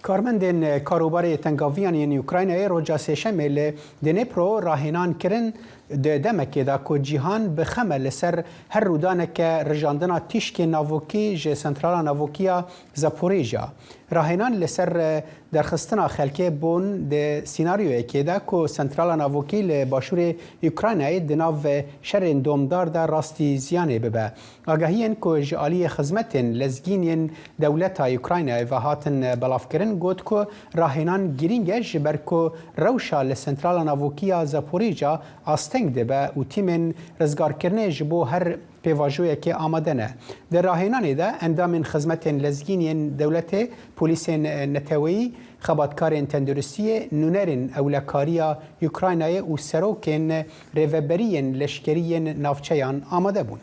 Karmendên karobarê tengaviyan yên Ukraynayê roja Sêşemê li Dnipro rahênan kirin di demekê de ku cîhan bi xem e li ser her rûdaneke rijandina tîşkên navokî ji sentrala navokî ya Zaporijya. Rahênan li ser derxistina xelkê bûn di sînaryoyekê de ku sentrala navokî li başûrê Ukraynayê di nav şerên domdar de rastî ziyanê bibe. Agahiyên ku ji aliyê xizmetên lezgîn yên dewleta Ukraynayê ve hatin belavkirin got ku rahênan girîng e ji ber ku rewşa li sentrala navokî ya Zaporijya asteng dibe û tîmên rizgarkirinê ji bo her pêvajoyekê amade ne. Di rahênanê de endamên xizmetên lezgîn yên dewletê, polîsên neteweyî, xebatkarên tenduristiyê, nûnerên ewlekariya Ukraynayê û serokên rêveberiyên leşkerî yên navçeyan amade bûn.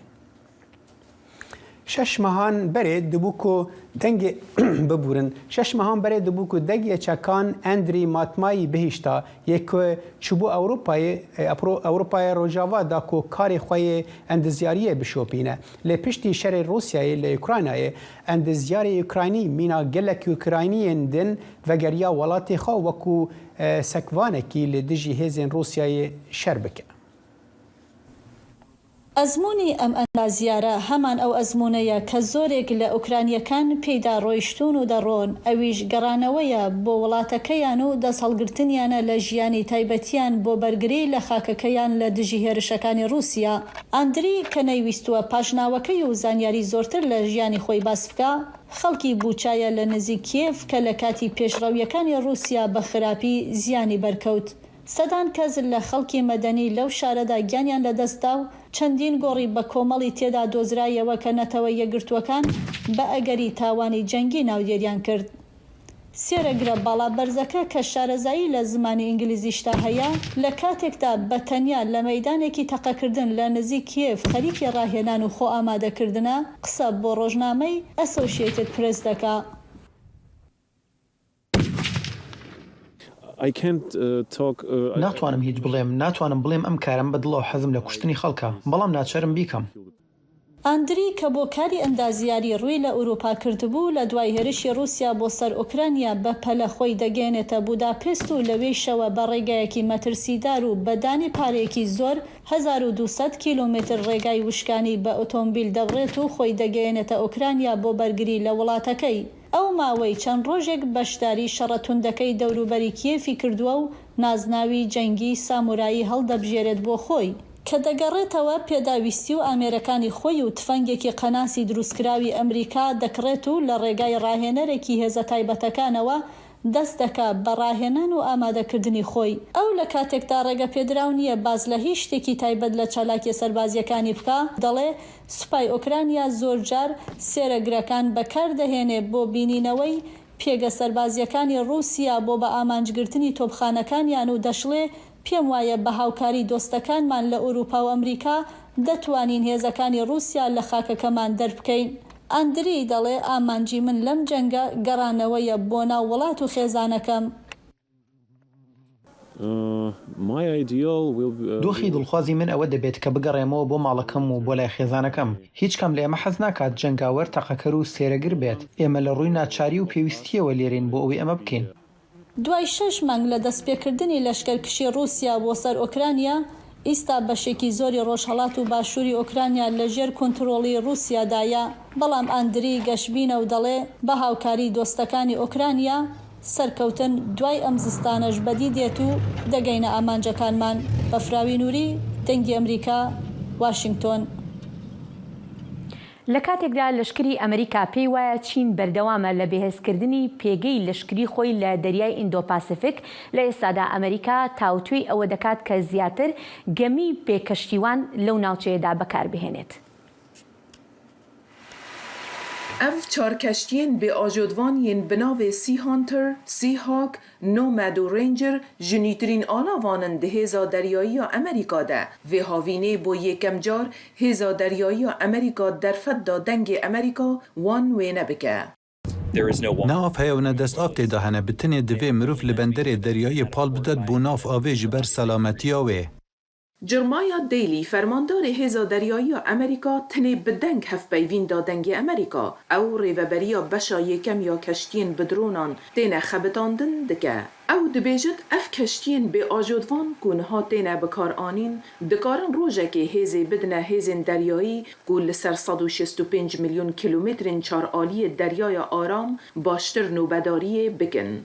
Şeş mehan berê dibû ku dengê bibûrin. Şeş mehan berê dibû ku dengê çekan Andriy Matmayî bihîşta yê ku çûbû Ewropayê Ewropaya Rojava da ku karê xwe yê endizyariyê bişopîne. Lê piştî şerê Rûsyayê li Ukraynayê endizyarê Ukraynî mîna gelek Ukrayniyên din vegeriya welatê xwe wekû sekvanekî li dijî hêzên Rûsyayê şer bike. ئەزموونی ئەم ئەندازیارە هەمان ئەو ئەزموونەیە کە زۆرێک لە ئۆکرانییەکان پێیدا ڕۆیشتوون و دەڕۆن، ئەویش گەڕانەوەیە بۆ وڵاتەکەیان و دەستهەڵگرتنیانە لە ژیانی تایبەتیان بۆ بەرگری لە خاکەکەیان لە دژی هێرشەکانی ڕووسیا. ئاندری کە نەیویستووە پاشناوەکەی و زانیاری زۆرتر لە ژیانی خۆی باس بکا، خەڵکی بوچایە لە نزیک کیێڤ کە لە کاتی پێشڕەوییەکانی ڕووسیا بە خراپی زیانی بەرکەوت. سەدان کەس لە خەڵکی مەدەنی لەو شارەدا گیانیان لەدەستدا و چەندین گۆڕی بەکۆمەڵی تێدا دۆزرایەوە کە نەتەوە یەکگرتووەکان بە ئەگەری تاوانی جەنگی ناودێریان کرد. سێرەگرە باڵا بەرزەکە کە شارەزایی لە زمانی ئینگلیزیشدا هەیە، لە کاتێکدا بە تەنیا لە مەیدانێکی تەقەکردن لە نزیک کیێڤ خەریکی ڕاهێنان و خۆئامادەکردنە، قسە بۆ ڕۆژنامەی ئەسۆشیەیتد پرێس دەکا. ناتوانم هیچ بڵێم، ناتوانم بڵێم ئەم کارەم بە دڵە و حەزم لە کوشتنی خەڵکە، بەڵام ناچارم بیکەم. ئاندری کە بۆ کاری ئەندازیاری ڕووی لە ئورووپا کردبوو، لە دوای هێرشی ڕووسیا بۆ سەر ئۆکرانیا بە پەلە خۆی دەگەیەنێتە بوداپێست و لەوێیشەوە بە ڕێگایەکی مەترسیدار و بە دانی پارەیەکی زۆر 1200 کیلۆمەتر ڕێگای وشکانی بە ئۆتۆمبیل دەبڕێت و خۆی دەگەیەنێتە ئۆکرانیا بۆ بەرگری لە وڵاتەکەی. ئەو ماوەی چەند ڕۆژێک بەشداری شەڕە توندەکەی دەوروبەری کیێفی کردووە و نازناوی جەنگی سامورایی هەڵدەبژێرێت بۆ خۆی. کە دەگەڕێتەوە پێداویستی و ئامێرەکانی خۆی و تفەنگێکی قەناسی دروستکراوی ئەمریکا دەکڕێت و لە ڕێگای ڕاهێنەرێکی هێزە تایبەتەکانەوە دەست دەکا بە ڕاهێنان و ئامادەکردنی خۆی. ئەو لە کاتێکدا ڕێگەپێدراو نییە باس لە هیچ شتێکی تایبەت لە چالاکیە سەربازییەکانی بکا، دەڵێ سوپای ئۆکرانیا زۆرجار سێرەگرەکان بەکار دەهێنێ بۆ بینینەوەی پێگە سەربازییەکانی ڕووسیا بۆ بە ئامانجگرتنی تۆپخانەکانیان و دەشڵێ پێم وایە بە هاوکاری دۆستەکانمان لە ئورووپا و ئەمریکا دەتوانین هێزەکانی ڕووسیا لە خاکەکەمان دەربکەین. ئەندری دەڵێ ئامانجی من لەم جەنگە گەڕانەوەیە بۆ ناو وڵات و خێزانەکەم. دۆخی دڵخوازی من ئەوە دەبێت کە بگەڕێمەوە بۆ ماڵەکەم و بۆ لای خێزانەکەم. هیچ کام لە ئێمە حەز ناکات جەنگاوەر، تەقەکەر و سێرەگر بێت. ئێمە لە ڕووی ناچاری و پێویستییەوە لێرەین بۆ ئەوەی ئەمە بکەین. دوای شەش مانگ لە دەستپێکردنی لەشکەرکشی ڕووسیا بۆ سەر ئۆکرانیا، ئیستا بەشێکی زۆری ڕۆژهەڵات و باشووری ئۆکرانیا لە ژێر کونترۆڵی ڕووسیادایە، بەڵام ئاندری گەشبینە و دەڵێ بە هاوکاری دۆستەکانی ئۆکرانیا، سەرکەوتن دوای ئەم زستانەش بەدی دێت و دەگەینە ئامانجەکانمان. بەفراوی نوری، دەنگی ئەمریکا، واشینگتۆن. لە کاتێکدا لەشکری ئەمریکا پێی وایە چین بەردەوامە لە بەهێزکردنی پێگەی لەشکری خۆی لە دەریای ئیندۆ-پاسیفیک، لە ئێستادا ئەمریکا تاوتوێی ئەوە دەکات کە زیاتر گەمی بێ کەشتیوان لەو ناوچەیەدا بەکاربهێنێت. Ev çar keştiyên bêajotvan yên bi navê Sea Hunter, Sea Hawk, Nomad û Ranger ji nûtirîn alavan in di hêza deryayî ya Amerîka de. Vê havînê bo yekem car hêza deryayî ya Amerîka derfet da dengê Amerîka wan wêne bike. Ne av heye û ne dest av tê de hene, bi tenê divê mirov li benderê deryayê pal bidet bo nav avê ji ber selametiya wê. Jeremiah Daly, fermandarê Hêza Deryayî ya Amerîka tenê bi deng hevpeyvîn da Dengê Amerîka. Ew rêveberiya beşa yekem ya keştiyên bi dronan têne xebitandin dike. Ew dibêjit ev keştiyên bêajotvan ku niha têne bikaranîn dikarin rojekê hêzê bidine hêzên deryayî ku li ser 165 milyon kîlometrên çaraliyê Deryaya Aram baştir nobedariyê bikin.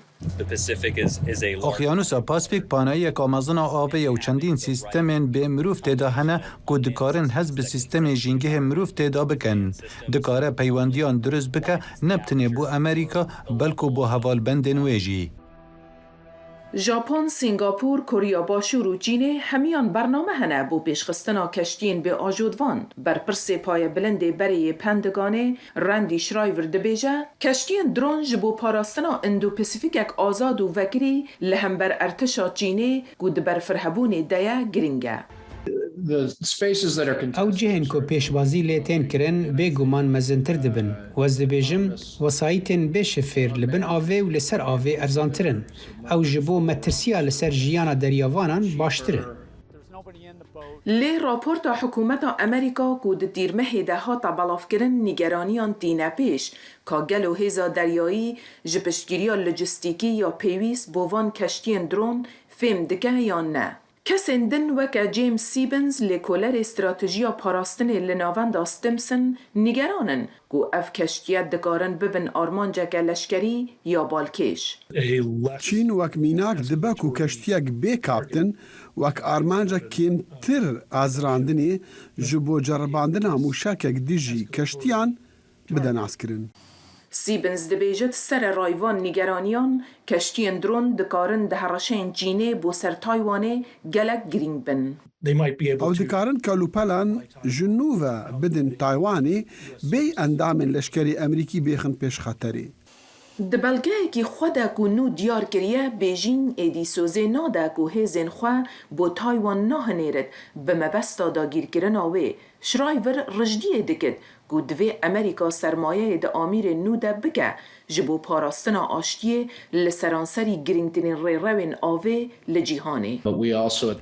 Oqyanûsa Pasifîk panayiyeka mezin a avê ye û çendîn sîstemên bê mirov tê de hene ku dikarin hest bi sîstemê jîngehê mirov tê de bikin. Dikare peywendiyan dirust bike ne bi tenê bo Amerîka belku bo hevalbendên wê jî. Japon, Sîngapûr, Koreya Başûr û Çînê hemiyan bername hene bo pêşxistina keştiyên bêajotvan. Berpirsê payebilindê berê yê Pentagonê Randy Schriver dibêje, Keştiyên dron ji bo parastina Îndo-Pasîfîkek azad û vekirî li hember ertişa Çînê ku di berfirhebûnê de ye girîng e. Ew cihên ku pêşbazî lê tên kirin bê guman mezintir dibin û ez dibêjim wesayîtên bê şifêr li bin avê û li ser avê erzantir in. Ew ji bo metirsiya li ser jiyana deryavanan baştir in. Lê raporta hikûmeta Amerîka ku di Tîrmehê de hate belavkirin nîgeraniyan tîne pêş ka gelo hêza deryayî ji piştgiriya lojistîkî ya pêwîst bo van keştiyên dron fêm dike yan ne. Kesên din weke James Stephens lêkolerê stratejiya parastinê li navenda Stimson nîgeran in ku ev keştiye dikarin bibin armanceke leşkerî ya balkêş. Çîn wek mînak dibe ku keştiyek bê kaptin wek armancek kêmtir azirandinê ji bo ceribandina mûşekek dijî keştiyan bide naskirin. Stephens dibêjit sereray van nîgeraniyan keştiyên dron dikarin di hereşeyên Çînê bo ser Taywanê gelek girîng bin. Ew dikarin kelûpelan ji nû ve bidin Taywanê bêy endamên leşkerê Amerîkî bêxin pêş xeterê. Di belgeyekî xwe de ku nû diyar kiriye, Bêjîng êdî sozê nade ku hêzên xwe bo Taywan nahinêrit bi mebesta dagîrkirina wê. Schriver rijdiyê dikit ku divê Amerîka sermayeyê di amîrên nû de bike ji bo parastina aştiyê li seranserî girîngtirîn rêrewên avê li cîhanê.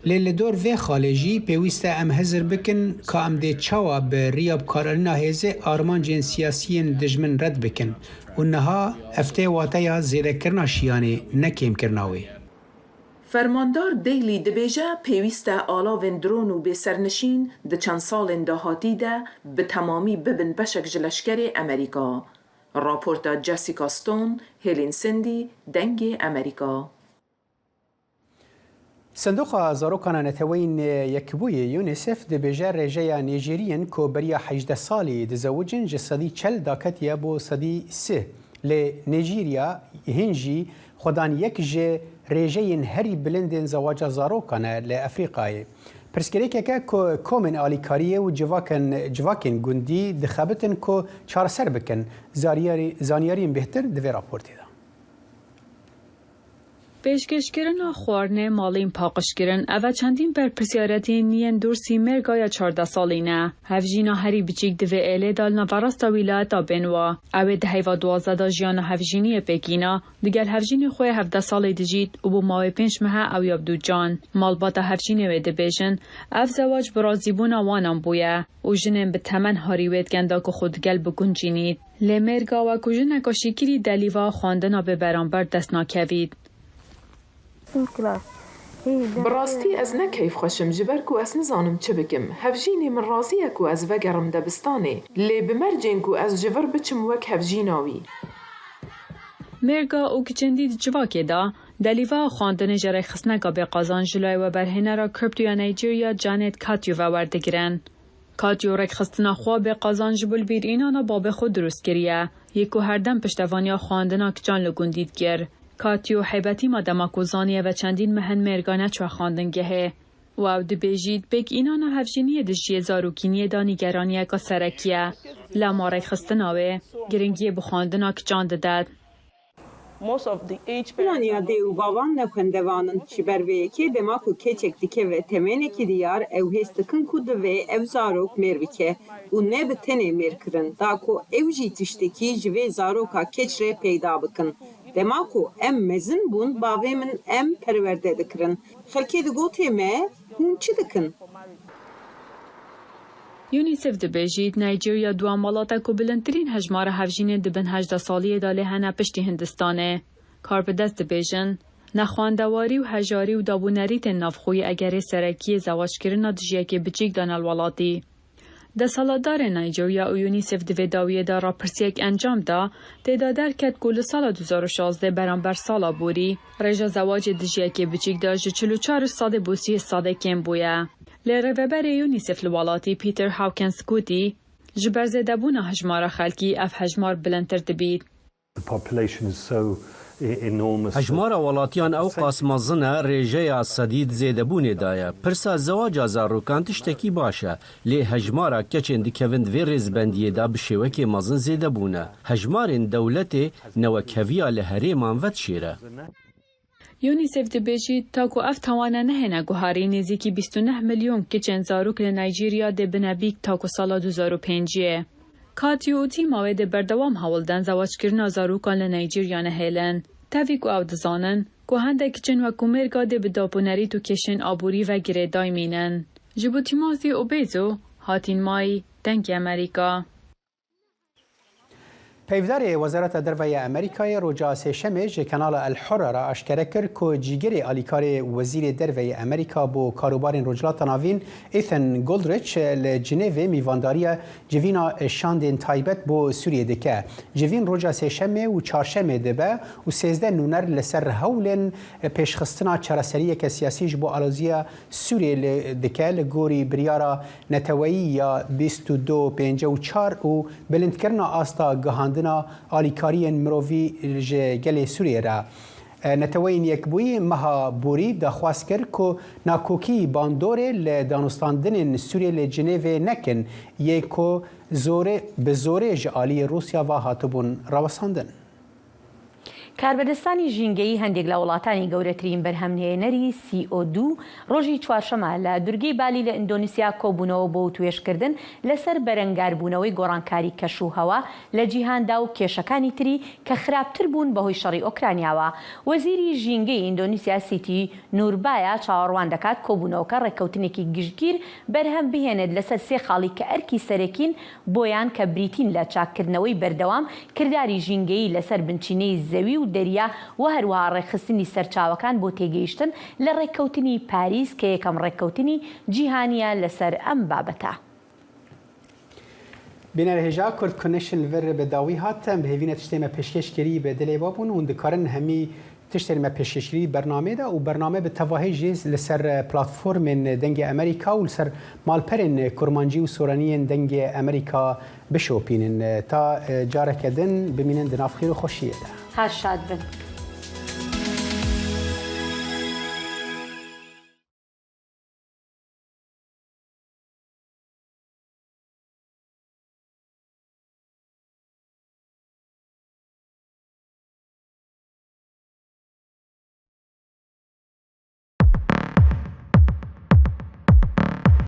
Lê li dor vê xalê jî pêwîst e em hizir bikin ka em dê çawa bi riya bikaranîna hêzê armancên siyasî yên dijmin red bikin û niha ev tê wateya zêdekirina şiyanê ne kêmkirina wê. Fermandar Daly dibêje pêwîst e alavên dron û bêsernişîn di çend salên dahatî de bi temamî bibin beşek ji leşkerê Amerîka. Raporta Jessica Stone, Hêlîn Sindî, Dengê Amerîka. Sindoqa Zarokan a Neteweyên Yekbûyî, UNICEF, dibêje rêjeya Nîjeriyên ku beriya 18 salî dizewicin 40% daketiye bo 3%. Lê Nîjerya hîn jî xwedan yek ji rêjeyên herî bilindên zewaca zarokan e li Efrîqayê. Pirsgirêkeke ku komên alîkariyê û civakên gundî dixebitin ku çareser bikin. Zanyariyên bêhtir di vê raportê de. Pêşkêşkirina xwarinê, malên paqijkirin, ev e çendîn berpirsiyaretiyên yên Dûrsî Mêrga ya 14 salî ne. Hevjîna herî biçîk di vê êlê de li naverasta wîlayeta Bênwa. Ew ê di heyva 12 de jiyana hevjîniyê pêk îna, digel hevjînê xwe yê 17 salî dijît û bo mawê pênc mehe ew ya bi dû can. Malbata hevjînê wê dibêjin, ev zewac bi razîbûna wanan bûye û jinên bi temen harî wê dikin da ku xwe digel biguncînît. Lê mêrga we ku jineka şîkirî delîva xwendina bê beramber dest nakevît. Bi rastî ez ne keyfxweş im ji ber ku ez nizanim çi bikim. Hevjînê min razî ye ku ez vegerim debistanê. Lê bi mercên ku ez ji vir biçim wek hevjîna wî. Mêrga û kiçên dî di civakê de, delîva xwendinê ji rêkxistineka bêqazanc ji layê weberhênera kriptoya Nîjerya Janet Katyo ve werdigirin. Katyo rêkxistina xwe bê qazanc ji bo li bîrînana babê xwe dirûst kiriye, yê ku herdem piştevaniya xwendina kiçan li gundî dikir. Katyo heybetî ma dema ku zaniye ve çendîn mehin mêrga neçûye xwendingehê û ew dibêjît pêk înana hevjîniyê di jiyê zarokîniyê de nîgeraniyeka serekî ye. Lewma rêkxistina wê giringiyê bi xwendina kiçan didet. Piraniya dê û bavan ne xwendevan in. Ji ber vê yekê dema ku keçek dikeve temenekî diyar ew hês dikin ku divê ew zarok mêr bike û ne bi tenê mêrkirin da ku ew jî tiştekî ji vê zaroka keç re peyda bikin. Dema ku em mezin bûn bavê min em perwerde dikirin. Xelkê digotê me hûn çi dikin? UNICEF dibêjît, Nîjerya dua welat e ku bilindtirîn hejmara hevjînên di bin 18 saliyê de lê hene piştî Hindistanê. Karbidest dibêjin, nexwendewarî û hejarî û dabûnerîtên navxweyî egerê serekiyê zewackirina dijiyekê biçîk dane li welatî. Desthilatdarên Nîjerya û UNICEF di vê dawiyê de rapirsiyek encam da, tê de derket ku li sala 2016 beramber sala borî, rêja zewacê dijiyekê biçîk de ji 44 sadê bo 30 sadê kêm bûye. Lê rêveberê UNICEF li welatî Peter Hawkins gotî, Ji ber zêdebûna hejmara xelkî ev hejmar bilindtir dibît. Hejmara welatiyan ewqas mezin e, rêjeya sedî di zêdebûnê de ye. Pirsa zewaca zarokan tiştekî baş e, lê hejmara keçên dikevin di vê rêzbendiyê de bi şêwekê mezin zêde bûne. Hejmarên dewletê newekheviya li herêman vedişêre. UNICEF dibêjî ta ku ev tawane nehêne guharî nêzîkî 29 milyon keçên zarok li Nîjerya dê bine bîk ta ku sala 2005yê. Katyo û tîma wê dê berdewam hewl den zewackirina zarokan li Nîjerya nehêlin. Tevî ku ew dizanin ku hende keçên wekû mêrga dê bi dabûnerît û kêşên aborî ve girêdayî mînin. Ji bo Timothy Obezo, hatîn mayî, Dengê Amerîka. Peyvdarê Wezareta Derve ya Amerîkayê roja Sêşemê ji kanala El Hurra re aşkere kir ku cîgirê alîkarê Wezîrê Derve yê Amerîka bo Karûbarên Rojhilata Navîn Ethan Goldrich li Cinêvê mîvandariya civîna şandên taybet bo Sûriyê dike. Civîn roja Sêşemê û Çarşemê dibe û 13 nûner li ser hewlên pêşxistina çareseriyeke siyasî ji bo aloziya Sûriyê li dike li gorî biryara neteweyî ya 2254 û bilindkirina asta gihandina alîkariyên mirovî ji gelê Sûriyê re. Neteweyên Yekbûyî meha borî daxwaz kir ku nakokî bandorê li danûstandinên Sûriyê li Cinêvê nekin yên ku zorê bi zorê ji aliyê Rûsya ve hatibûn rawestandin. کاربەدەستانی ژینگەیی هەندێک لە وڵاتانی گەورەترین بەرهەمهێنەری CO2 ڕۆژی چوارشەمە لە دورگەی بالی لە ئیندۆنیسیا کۆبوونەوە بۆ وتوێژکردن لەسەر بەرەنگاربوونەوەی گۆڕانکاری کەش و هەوا لە جیهاندا و کێشەکانی تری کە خراپتر بوون بەهۆی شەڕی ئۆکرانیاوە. وەزیری ژینگەی ئیندۆنیسیا سیتی نوربایا چاوەڕوان دەکات کۆبوونەوەکە ڕێککەوتنێکی گشتگیر بەرهەم بهێنێت لەسەر سێ خاڵی کە ئەرکی سەرەکین بۆیان کە بریتین لە چاککردنەوەی بەردەوام، کرداری ژینگەیی لەسەر بنچینەی زەوی و دەریا و هەروەها ڕێکخستنی سەرچاوەکان بۆ تێگەیشتن لە ڕێککەوتنی پاریس کە یەکەم ڕێککەوتنی جیهانییە لەسەر ئەم بابەتە. Bînerê hêja Kurd Connection li vir bi dawî hat. Em bi hêvîne tiştê me pêşkêş kirî bi dilê we bûn. Hûn dikarin hemî Tiştên me pêşkêşkirî di bernameyê de û bername bi tevahî jî li ser platformên Dengê Amerîka û li ser malperên Kurmancî û Soranî yên Dengê Amerîka bişopînin. Ta careke din bimînin di nav xêr û xweşiyê de. Her şad bin.